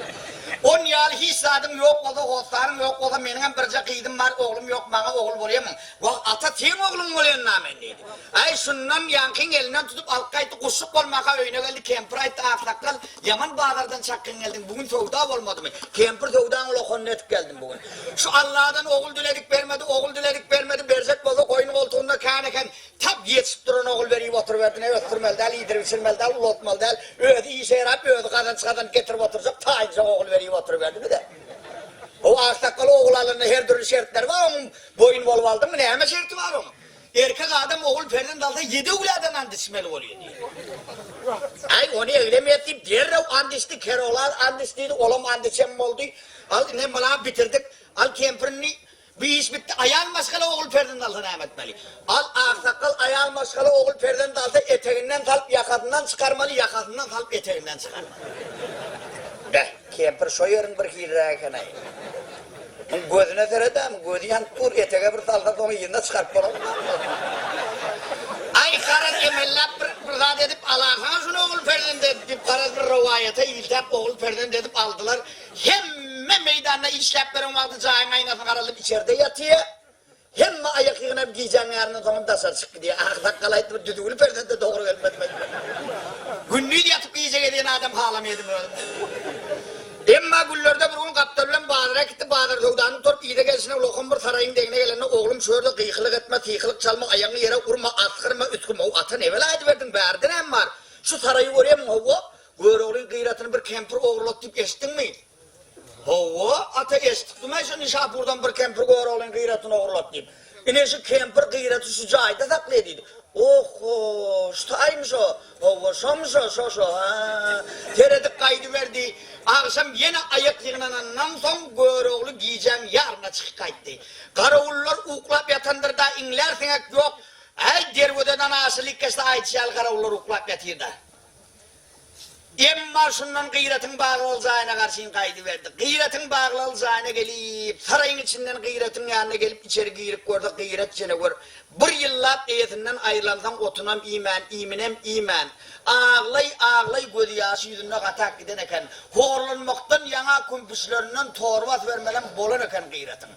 On ýaly hiç zadyň ýok bolsa, hossaryň ýok bolsa, meniňem birje gyzym bar, oglum ýok, maňa ogul bolýamyň? Wah, ata, seň ogluň bolýan-da men diýdi. Aý, şundan ýaňkyň elinden tutup alyp gaýtdy, guşluk bolmaka öýüne geldi, kempir aýtdy, Aksakgal, ýaman bazardan çakgyn geldiň, bu gün söwda bolmadymy? Kempir söwdaň ulakanyny edip geldim bu gün. Şu Alladan ogul diledik bermedi, ogul diledik bermedi, berjek bolsa goýun goltugynda kän eken. Tap ýetişip duran ogul berip oturyberdi, ne ösdürmeli däl, iýdirip-içirmeli däl, ulaltmaly däl, özi işe ýarap, özi gazanç gazanyp getirip oturjak taýynjak ogul berip oturyberdi bize. O aksakgal ogul alanda her dürli şertleri bar onuň, boýun bolup aldyňmy, näme şerti bar onuň? Erkek adam ogul perzent alsa ýedi öwladan and içmeli bolýar diýýär. Aý, ony eglemýäs diýip, derrew and içdi, Keroglan and iç diýdi, olam and içen boldy. Al, ine, munam bitirdik. Al, kempir indi Bu iş bitdi, aýal maşgala ogul perzent alsa näme etmeli? Al, aksakgal aýal maşgala ogul perzent alsa eteginden salyp ýakasyndan çykarmaly, ýakasyndan salyp eteginden çykarmaly. Beh, kempir şo ýeriň bir hiliräk eken-aý. Muň gözüne seret-ä, muň gözi ýanyp dur, etege bir salsa soň yzyna çykaryp bolarmy? Aý, garaz emelläp bir bir zat edip alarsaňa şuny ogul perzent edip diýip, garaz bir rowaýata iltäp ogul perzent edip aldylar. Hemme meýdanda işläp beren wagty jaýyň aýnasyny garaldyp içerde ýatyýa. Hemme aýak ýygnap gijäň ýaryndan soňam daşary çykyp gidýä. Aksakgal aýtdy bir düzüwli perzente dogry gelmez men. Gündiz ýatyp gije gezýän adam halamaýadym özüm. Emma günlerde bir gün gapdal bilen bazara gitdi, bazar söwdany gutaryp yza gelşine lokum bir saraýyň deňine gelende oglum şu ýerde gykylyk etme, sykylyk çalma, aýagyňy ýere urma, asgyrma, üsgürme. How ata ne bela ediberdiň, bärde näme bar? Şu saraýy görýämiň howwa? Göroglyň gyratyny bir kempir ogurlady diýip eşitdiňmi? Hawa, ata eşitdim-ä şu Nişapurdan bir kempir Göroglyň gyratyny ogurlady diýip. Ine şu kempir gyraty şu jaýda saklaýar diýdi. Oh-ho, şu taýmy şo? Hawa, şomy şo, şo-şo, hä. Seredip gaýdyberdi. Agşam ýene aýak ýygnanandan soň Görogly gijäň ýaryna çykyp gaýtdy. Garawullar uklap ýatandyr-da, iňlär siňek ýok. Äý, derwezeden aşylyk geçse aýtşy ýaly garawullar uklap ýatyr-da. Emma şundan Gyratyň baglaly jaýyna garşyn gaýdyberdi. Gyratyň baglaly jaýyna gelip, saraýyň içinden Gyratyň ýanyna gelip içeri girip görse, Gyrat jenewür bir ýyllap eýesinden aýrylansoň otunam iýmän, iýminem iýmän, aglaý-aglaý gözýaşy ýüzünde gatap giden eken. Horlanmakdan ýaňa kümpüşlerinden torba asybermelem bolan eken Gyratyň.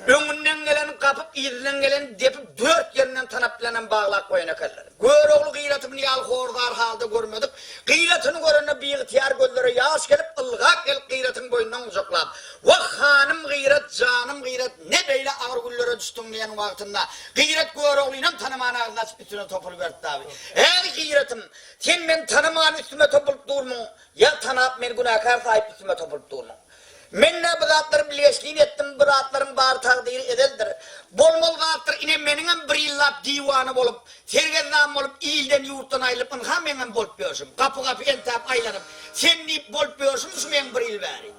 Öňünden geleni gapyp, yzyndan geleni depip, dört ýerinden tanap bilenem baglap goýan ekenler. Görogly Gyraty muny ýaly hor-zar halda görmedik. Gyratyny görende biygtyýar gözlere ýaş gelip, ylgap gelip Gyratyň boýnundan gujaklap, Wah, hanym Gyrat, janym Gyrat, ne beýle agyr günlere düşdüň diýen wagtynda, Gyrat Göroglynam tanaman agzyny açyp üstüne topulyberdi dagy. Äý, Gyratym, sen meni tanaman üstüme topulyp durmyň, ýa tanap meni günäkär saýyp üstüme topulyp durmyň? Men-ä bu zatlary bilgeşlin etdim, bu zatlaryň bary takdyry ezeldir. Bolmaly zatdyr, ine meniňem bir ýyllap diwana bolup, sergezdan bolup, ilden-ýurtdan aýrylyp, ynha meňem bolup ýörşüm, gapy-gapy entäp aýlanyp, sen diýip bolup ýörşüm şu meň bir ýyl bäri.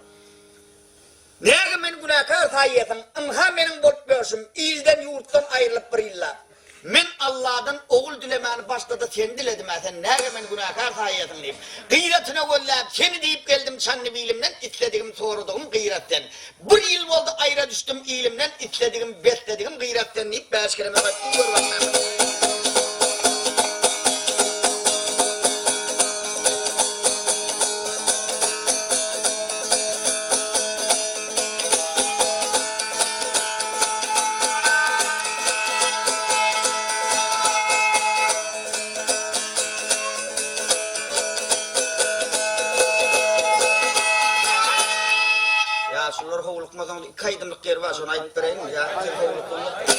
Näge meni günäkär saýýasyň, ynha meniň bolup ýörşüm, ilden-ýurtdan aýrylyp bir ýyllap. Men Alladan ogul dilemäni başda-da seni diledim-ä, sen näge meni günäkär saýýasyň diýip. Gyratyna gözläp, seni diýip geldim Çandybilimden, isledigim, soradygym Gyrat sen. Bir ýyl boldy aýra düşdüm ilimden, isledigim, besledigim Gyrat sen diýip, bäş keleme gaýtdym, gör başlap. Ýaşulular howlukmasaňyz iki aýdymlyk ýeri bar şony aýdyp bereýinmi ýa siz howluksaňyz.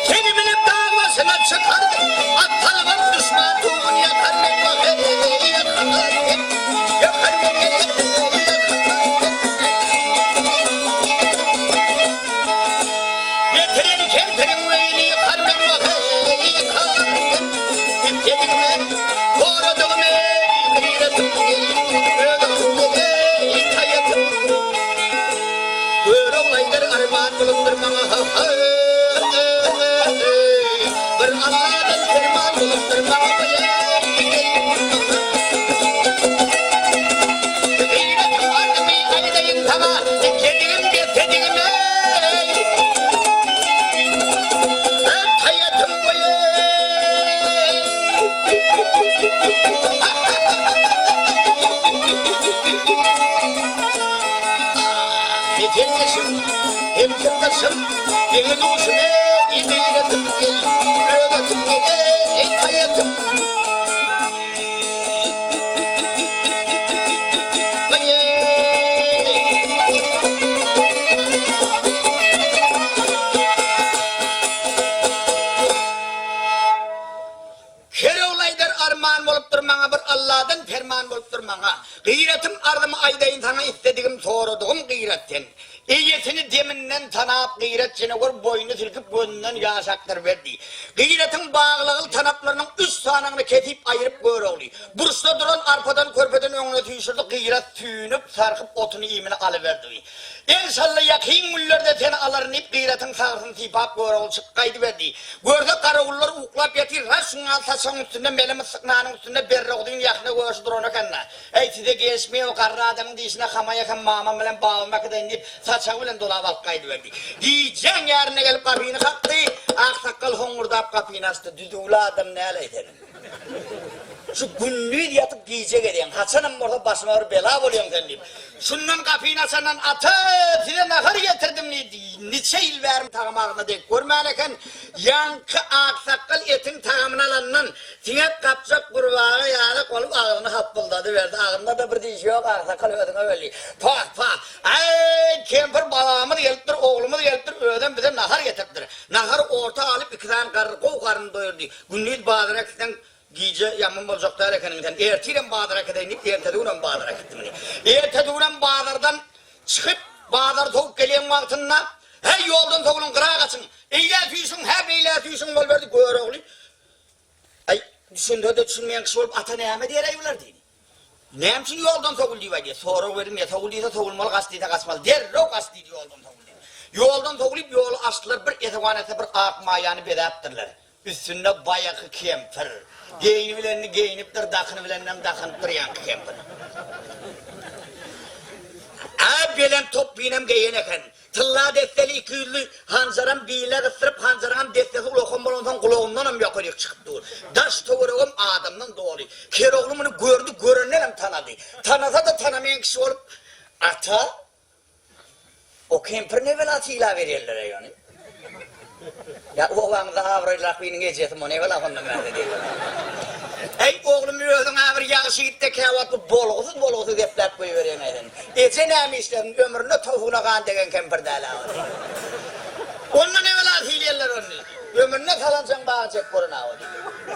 Seni bilip dag başyna çykardym, At salybam duşman tugun ýakardym, Getiren kempiriň öýüni ýykardym, Isledigimi, soradygymy gyratym Öz taýatym. Görogly aýdar arman bolupdyr maňa Bir Alladan perman bolupdyr maňa Gyýratym bardymy aýdaýyn saňa Isledigim bersedigim eý Haýatym boýy. Meseldeşim, hem syrdaşym, deňi-duşum eý, gyýratym gel, öz atym gel eý, haýatym. Kerogly aýdar arman bolupdyr maňa bir Alladan perman bolupdyr maňa. Gyratym arzymy aýdaýyn saňa isledigim soradygym gyrat sen. Eýesini deminden tanap gyrat jenewür boýnuny silkip gözünden ýaş akdyryberdi. Gyratyň baglagyl tanaplarynyň üç sanyny kesip aýyryp Görogly. Burçda duran arpadan körpeden öňüne süýşürdi gyrat süýnüp sarkyp otuny iýmini alyberdi. Enşalla ýakyn günlerde seni alaryn diýip, Gyratyň sagrysyny sypap Görogly çykyp gaýdyberdi. Görse garawullar uklap ýatyr, ras şuňňal saçagyň üstünde mele myssyk nanyň üstünde berroguzyň ýahna göşi duran eken-dä. Äý, size gelişmeýär bu garry adamyň dişine hama ýakan mamam bilen babam äkideýin diýip, saçagy bilen dolap alyp gaýdyberdi. Gijäň ýarynda gelip gapyny kakdy. Aksakgal hoňňurdap gapyny açdy. Düzüwli adam näleý seniň. Şu gündiz ýatyp gije gezýäň, haçanam bolsa başyma bir bela bolýaň sen diýip. Şundan gapyny açandan Ata, size nahar getirdim diýdi. Niçe ýyl bäri tagam agzyna degip görmän eken. Ýaňky aksakgal etiň tagamyny alandan, siňek gapjak gurbaga ýalak bolup agzyny hapbyldadyberdi. Agzynda-da bir dişi ýok, aksakgal özüňe belli. Pah, pah! Äý, kempir balamyz gelipdir, oglumyz gelipdir, özem bize nahar getiripdir. Nahary orta alyp iki sany garry gowy garnyny doýurdy. Gündiz bazara gitseň, gije ýaman boljak däl ekeniň sen. Ertirem bazara gideýin diýip, ertesi günem bazara gitdim indi. Ertesi günem bazardan çykyp, bazary sowup gelýän wagtynda, Häý, ýoldan sowulyň, gyra gaçyň! Eýlä süýşüň, hä, beýlä süýşüň boluberdi. Görogly, Aý, düşünse-de düşünmeýän kişi bolup, Ata näme diýer-äý bular diýdi. Näme üçin ýoldan sowul diýip aýdýar? Sorag berdim, ýa sowul diýse sowulmaly, gaç diýse gaçmaly. Derrew gaç diýdi ýoldan sowul diýdi. Ýoldan sowulyp, ýoly açdylar, bir esewan etse bir ak maýany bezäpdirler. Üstünde baýaky kempir. Geýnibilenini geýnipdir, dakynybileninem dakynypdyr ýaňky kempir. A belent topbynam geýen eken. Tylla desseli ikiýüzli hanjaram biline gysdyryp, hanjaryňam dessesi ulakan bolansoň gulagyndanam ýokaryk çykyp dur. Daş-töweregem adamdan doly. Kerogly muny gördi, görendenem tanady. Tanasa-da tanamaýan kişi bolup, Ata, O kempir ne bela sylaberýärler-eý ony. Ýa obaňyzda abraýlyrak biriniň ejesi mo ne bela hondan bärde diýýärler. Eý oglum özüň-ä bir ýagşy ýigit-de käwagt bu bolgusyz-bolgusyz gepläp goýberýäň-äý sen. Eje näme işlesin, ömründe towugyna gan degen kempir däl-ä ol. Onda ne bela sylaýarlar ony. Ömründe salançaň bagy çek bolan-a ol.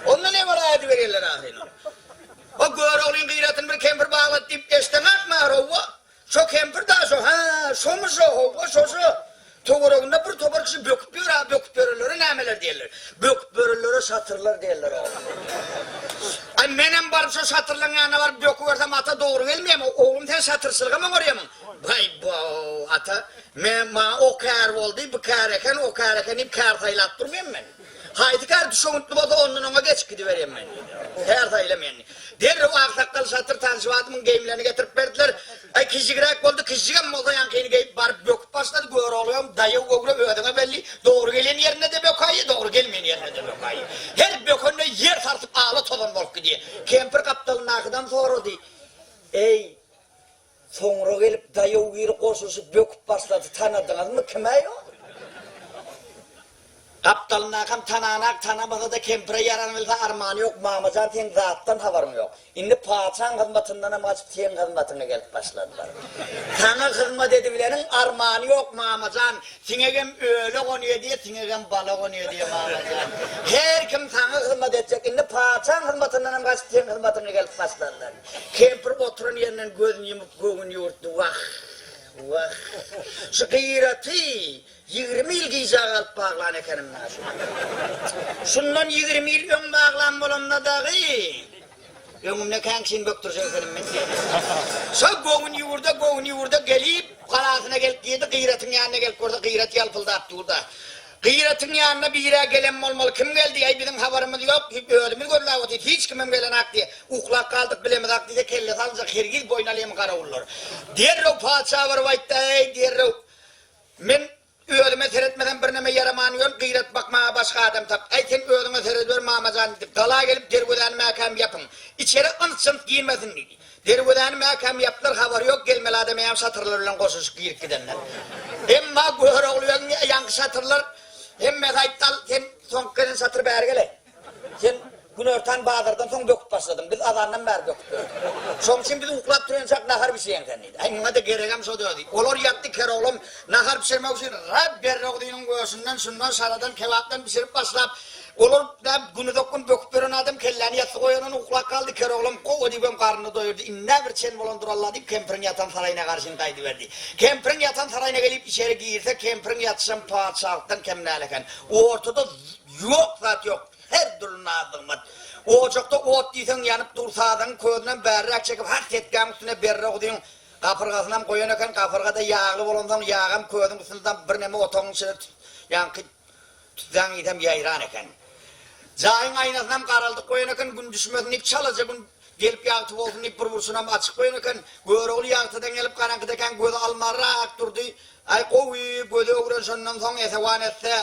Onda ne bela ediberýärler ahyryn ony. O Göroglyň gyratyny bir kempir baglady diýip eşdeňakmy, hawa? Şo kempir da şo, hä, şomy şo, howwa, şo şo. Töwereginde bir topar kişi böküp ýör, a böküp ýörenlere nämeler diýerler? Böküp ýörenlere şatyrlar diýerler oglum. Aý, menem baryp şo şatyrlaryň ýanyna baryp bökübersem ata dogry gelmeýärmi? Oglum sen şatyrçylygam oňarýarmyň? Baý-bo, ata, men maňa o kär boldy, bu kär eken, o kär eken diýip kär saýlap durmaýan men. Haýsy kär düşewüntli bolsa ondan oňa geçip gidiberýän men. Kär saýlamaýan. Derrew aksakgal şatyr tanşy adamyň geýimlerini getirip berdiler. Aý kijigräk boldy, kijigem bolsa ýaňkyny geýip baryp böküp başlady. Göroglyam daýaw göwre özüňe belli, dogry gelen ýerinde-de bökaýýa, dogry gelmeýän ýerinde-de bökaýýa. Her bökende ýer sarsyp ala tozan bolup gidýär. Kempir gapdalyndakydan sorady, Eý, Soňra gelip daýaw biri goşulyşyp böküp başlady, Tanadyňyzmy, kim-äý o? Gapdalyndakam tananak, tanamasa-da kempire ýaran bilse armany ýok, Mamajan seň zatdan habaryň ýok. Indi patyşaň hyzmatyndanam gaçyp seň hyzmatyňa gelip başladylar. Saňa hyzmat edibileniň armany ýok mamajan, siňegem öle gonýa diýe, siňegem bala gonýa diýe mamajan. Her kim saňa hyzmat etjek, indi patyşaň hyzmatyndanam gaçyp seň hyzmatyňa gelip başladylar. Kempir oturan ýerinden gözüni ýumup göwün ýüwürtdi, Wah, wah, şu Gyraty 20 ýyl gijä galyp baglan ekenim-dä şuny. Şundan 20 ýyl öň baglan bolamda dagy, öňümde kän kişini bökdürjek ekenim men diýdi. Şo göwün ýüwürde, göwün ýüwürde gelip, galasyna gelip girdi, Gyratyň ýanyna gelip görse, Gyrat ýalpyldap dur-da. Gyratyň ýanyna bir-ä gelen bolmaly, kim geldi, äý biziň habarymyz ýok, özümiz gözläp otyrys, hiç kimem gelenak diýýär. Uklap galdyk, bilemizak diýse, kellesi alynjak, hergiz boýun alýamy garawullar. Derrew patyşa baryp aýtdy, äý, derrew, men özüme seretmesem birneme ýaraman ýörün, Gyrat bakmaga başga adam tap. Äý, sen özüňe serediber, mama jan diýdi. Gala gelip derwezäni mäkäm ýapyň. Içeri yns-jyns girmesin diýdi. Derwezäni mäkäm ýapdylar, habary ýok, gelmeli adam eýýäm şatyrlar bilen goşulyşyp girip gidenler. Emma Görogly begiň ýaňky şatyrlar hemmesi aýtdy, al, sen soňky gelen şatyr bäri gel-eý. Sen günortan bazardan soň böküp başladyň, biz azandan bäri böküp ýördük. Şoň üçin biz uklap turýançak nahar bişirýäň sen diýdi. Aý, muňa-da geregem şo dödi. Olar ýatdy, Keroglam nahar bişirmek üçin Rabberoglynyň göşünden, şundan, şaladan, kebapdan bişirip başlap, Olar da günuzak gün böküp ýören adam kelläni ýassyga goýandan uklap galdy. Keroglam gowy diýibem garnyny doýurdy. Ind-ä bir çen bolandyr Alla diýip kempiriň ýatan saraýyna garşyn gaýdyberdi. Kempiriň ýatan saraýyna gelip içeri girse kempiriň ýatyşam patyşalykdan kem däl eken. Ortada ýok zat ýok. Her dürli naz-nygmat. Ojakda ot diýseň ýanyp dur. Sazagyň közünem bärräk çekip hak setgäň üstüne berre guzyň gapyrgasynam goýan eken. Gapyrga-da ýagly bolansoň ýagam közüň üstüne damyp birneme otagyň içine ýaňky Tütsäň iýsem ýaýran eken. Jaýyň aýnasynam garaldyp goýan eken, gün düşmesin diýip, çalaja gün gelip ýagty bolsun diýip, bir burçunam açyk goýan eken. Görogly ýagtydan gelip garaňkydakan gözi almarak durdy. Aý, gowy, gözi öwrenişenden soň esewan etse,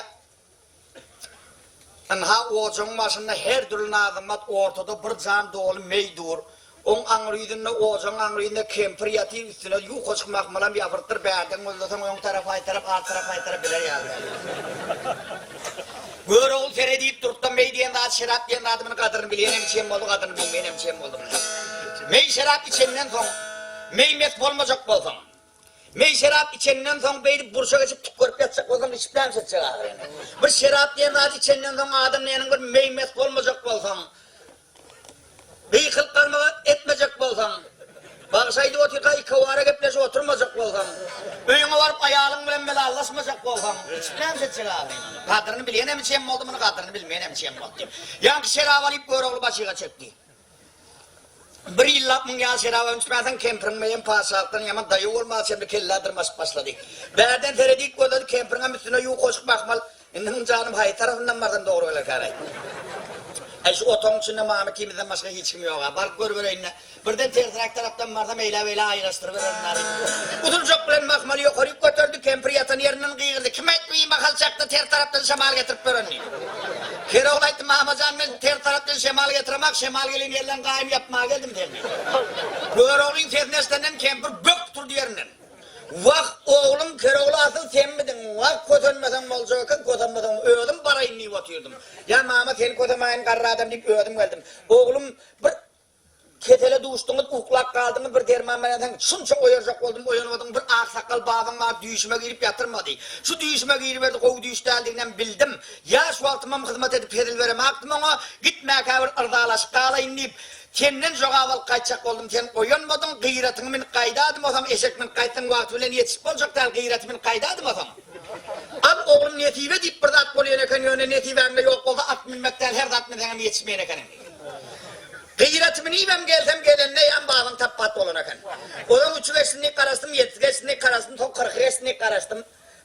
ynha, ojagyň başynda her dürli naz-nygmat, ortada bir jam doly meý dur. Oň aňry ýüzünde, ojagyň aňry ýüzünde kempir ýatyr, üstüne ýukajyk mahmalam ýapyrypdyr, bärden gözleseň öň tarap, aý tarap, art tarap, aý tarap biler ýaly däl. Görogly seredip durupda meý diýen zat, şerap diýen zady muny gadyryny bilýänem içen boldy, gadyryny bilmeýänem içen boldy muny. Meý şerap içenden soň, meý mes bolmajak bolsaň, meý şerap içenden soň beýdip burça geçip tükgerip ýatjak bolsaň içip näme etjek ahyryn. Bir şerap diýen zady içenden soň adam diýeniň bir meý mes bolmajak bolsaň, Gykylyk galmagal etmejek bolsaň, bagşy aýdyp otyrka ikowara gepleşip oturmajak bolsaň, öýüňe baryp aýalyň bilen melallaşmajak bolsaň, içip näme etjek ahyryn ony? Gadyryny bilýänem içen boldy, muny gadyryny bilmeýänem içen boldy diýip. Ýaňky şeraby alyp Görogly başyga çekdi. Bir ýyllap muň ýaly şerabam içmänsoň, kempiriň meýem patyşalykdan ýaman daýaw bolmaga çemli kellä dyrmaşyp başlady. Bärden seredip gözledi, kempiriňem üstüne ýukaşyk mahmal. Indi muň janym haýsy tarapyndan barsam dogry gelerkäraý. Äý şu otagyň içinde mama ikimizden başga hiç kim ýog-a. Baryp görübereýin-dä. Birden tersräk tarapdan barsam eýlä-beýlä aýraşdyrybererin dary. Usuljak bilen mahmaly ýokaryk göterdi, kempir ýatan ýerinden gygyrdy, Kim aýtdy bimahal çakda ters tarapdan şemal getirip beren diýip. Kerogly aýtdy, Mama jan men ters tarapdan şemal getiremak, şemal gelen ýerleň gaýyny ýapmaga geldim sen diýip. Göroglyň sesini eşidenden kempir bök turdy ýerinden. Wah, oglum Kerogly asyl senmidiň, wah kösenmeseň boljak eken, kösenmeseň özüm baraýyn diýip otyrdym. Ýa mama seni kösemäýin garry adam diýip özüm geldim. Oglum bir Kesele duşduňyz, uklap galdyňyz, bir derman berensoň, şunça oýarjak boldum, oýanmadyň, bir ak sakgal babaň bar, düýşüme girip ýatyrmady. Şu düýşüme giriberdi, gowy düýş däldiginem bildim. Ýaş wagtymam hyzmat edip hezil beremakdym oňa, gitmäkä bir yrzalaşyp galaýyn diýip, senden jogap alyp gaýtjak boldum, sen oýanmadyň, gyratyňy münüp gaýdadym, osam eşek münüp gaýtsaň wagty bilen ýetişip boljak däl, gyraty münüp gaýdadym osam. Al oglum nesibe diýip bir zat bolýan eken, ýöne nesibäňde ýok bolsa at münmek däl, her zat münseňem ýetişmeýän ekeniň. Gyraty münibem gelsem gelende ýan babyň tapbat bolan eken. Ozaň üçi geçsin diýip garaşdym, ýedisi geçsin diýip garaşdym, soň kyrky geçsin diýip garaşdym.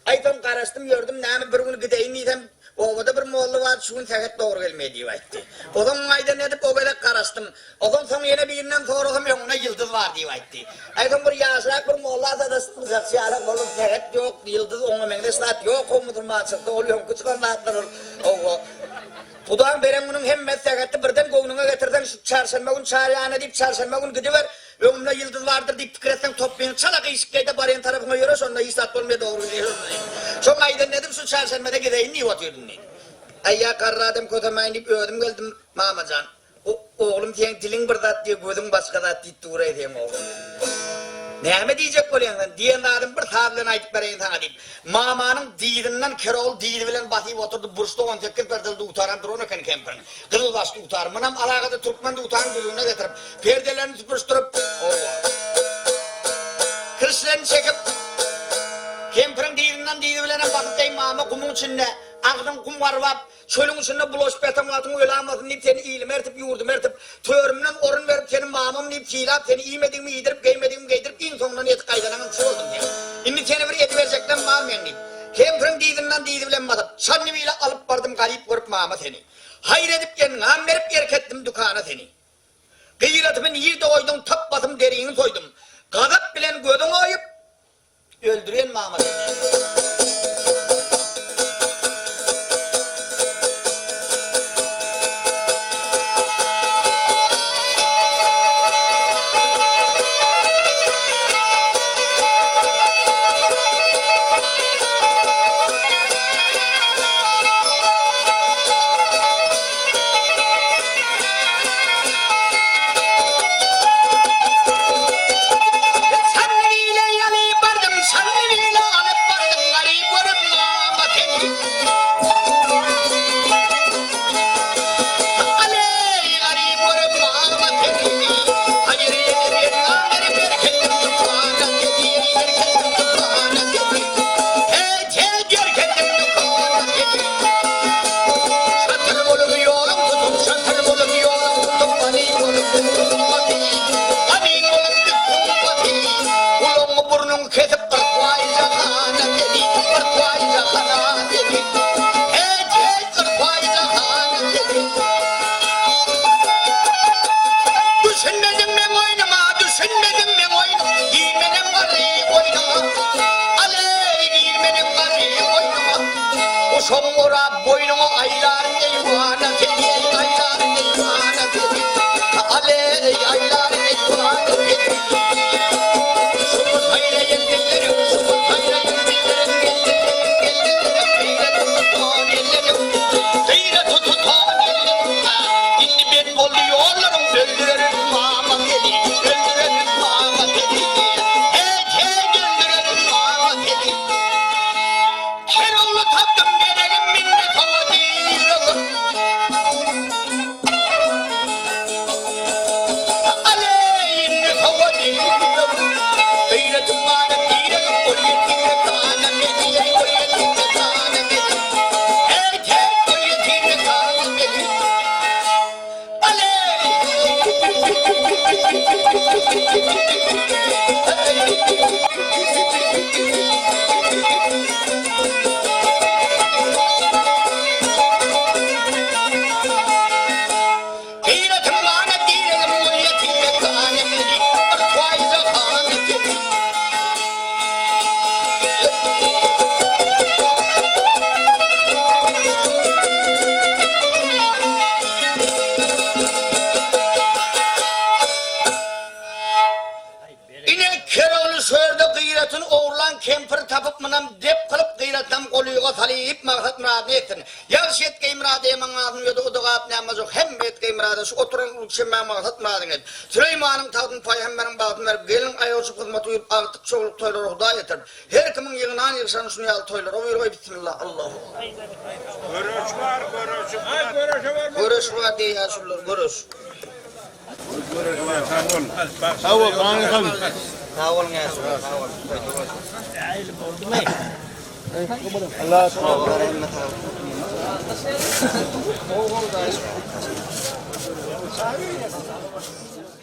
Aý soň garaşdym ýördüm, näme bir gün gideýin diýsem, obada bir molla bar, şu gün sähet dogry gelmeýär diýip aýtdy. Ozaň muň aýdanyny edip o gezek garaşdym. Ozaň soň ýene birinden sorasam öňünde ýyldyz bar diýip aýtdy. Aý soň bir ýaşrak bir molla sataşdym, gyjakçy ýarak boldum, sähet ýok, ýyldyz oňa meňzeş zat ýok-ow musulmançylykda, ol öňki çykan zatlar ol. Hawa. Hudaň beren günüň hemmesi sähetdi, birden göwnüňe getirseň şu çarşenbe gün çar ýana diýip çarşenbe gün gidiber, öňümde ýyldyz bardyr diýip pikir etseň topbyňy çala gyşyk geýde barýan tarapyňa ýöre şonda hiç zat bolmaýar dogry gidýär diýip. Şoň aýdanyny edip şu çarşenbede gideýin diýip otyrdym diýdi. Aý ýa garry adam kösemäýin diýip özüm geldim mamajan. O, oglum seň diliň bir zat diýýär, gözüň başga zat diýip dur-aý seň oglum. Näme diýjek bolýaň sen? Diýen zadymy bir saz bilen aýdyp bereýin saňa diýip, mamanyň dyzyndan Kerogly dyzy bilen basyp oturdy, burçda 18 perdeli dutaram duran eken kempiriň. Gyzylbaş dutar. Munam alagada türkmen dutaryň düzügine getirip, perdelerini süpürişdirip, owa. Kirişlerini çekip, kempiriň dyzyndan dyzy bilenem basyp, eý mama, gumuň içinde agzyň gum garbap, Çölüň içinde bulaşyp ýatan wagtyň ölamasyn diýip seni ilime ertip, ýurduma ertip, törümden orun berip seni mamam diýip sylap seni iýmedigimi iýdirip, geýmedigimi geýdirip iň soňundan ýetip gaýdanaňam şu boldum sen. Indi seni bir ediberjeklem bar meň diýip, kempiriň dyzyndan dyzy bilen basyp, Çandybile alyp bardym garyp görüp mama seni. Haýyr edip engam berip erk etdim dükana seni. Gyratymy nirde goýduň tapmasym deriňi soýdum. Gazap bilen gözüň oýup, Öldüren mama seni. Çandybil'e ýaly bardym, Çandybil'e alyp bardym, garyp görüp mama seni. Aleý, garyp görüp mama seni. Haýyr edip engam berip erkendim dükana seni, erkendim dükana seni. Heý, heý, erkendim dükana seni. Şatyr bolup ýoluň tutup, şatyr bolup ýoluň tutup, gany bolup gitdim baty, gany bolup gitdim baty. Gulagyňy burnuňy kesip gyrtwaý jahana seni, gyrtwaý jahana seni. Heý, heý, gyrtwaý jahana seni. Düşünmediň meň oýnuma, düşünmediň meň oýnuma, girmenem garry goýnuma. Aleý, girmenem garry goýnuma. Guşagyň orap boýnuňa aýlaryn eýwana seni, aýlaryn eýwana seni. Aleý, aýlaryn eýwana seni. Şuňa saýraýan dillerim, şuňa saýraýan dillerim, geldilerim, geldilerim, gaýraty tutan ellerim, gaýraty tutan ellerim. Indi bet boldy ýollaryň, öldürerin mama seni, öldürerin mama seni. Heý, heý, öldürerin mama seni. Kerogly tapdym geregim indi sowady ýüregim. Aleý indi sowady ýüregim. Gaýratym bar diregim ol ýetire tana meni ol ýetire tana meni. Heý heý ol ýetire tana meni. Aleý. kempir tapyp munam dep kylyp gyratynam golyga salyp maksat myradyna ýetsin. Ýagşy etgeý myrady emaň adyny öde udagap näme jok hemme etgeý myrada şu oturan uly kişemmäň maksat myradyňa ýet. Süleýmanyň tagtyny paýhamberiň bagtyny berip gelin aýak uçup hyzmat buýrup agtyk çowluk toýlara hudaý ýetirip her kimiň ýygnan ýygşany şuny ýaly toýlara buýurgaý bismillah Allahu Göreş bar göreşi Göreş bar diýýär şular göreş. Sag bol, sag bol. Sag boluň ýaşulular, sag boluň. Allah Sag boluň.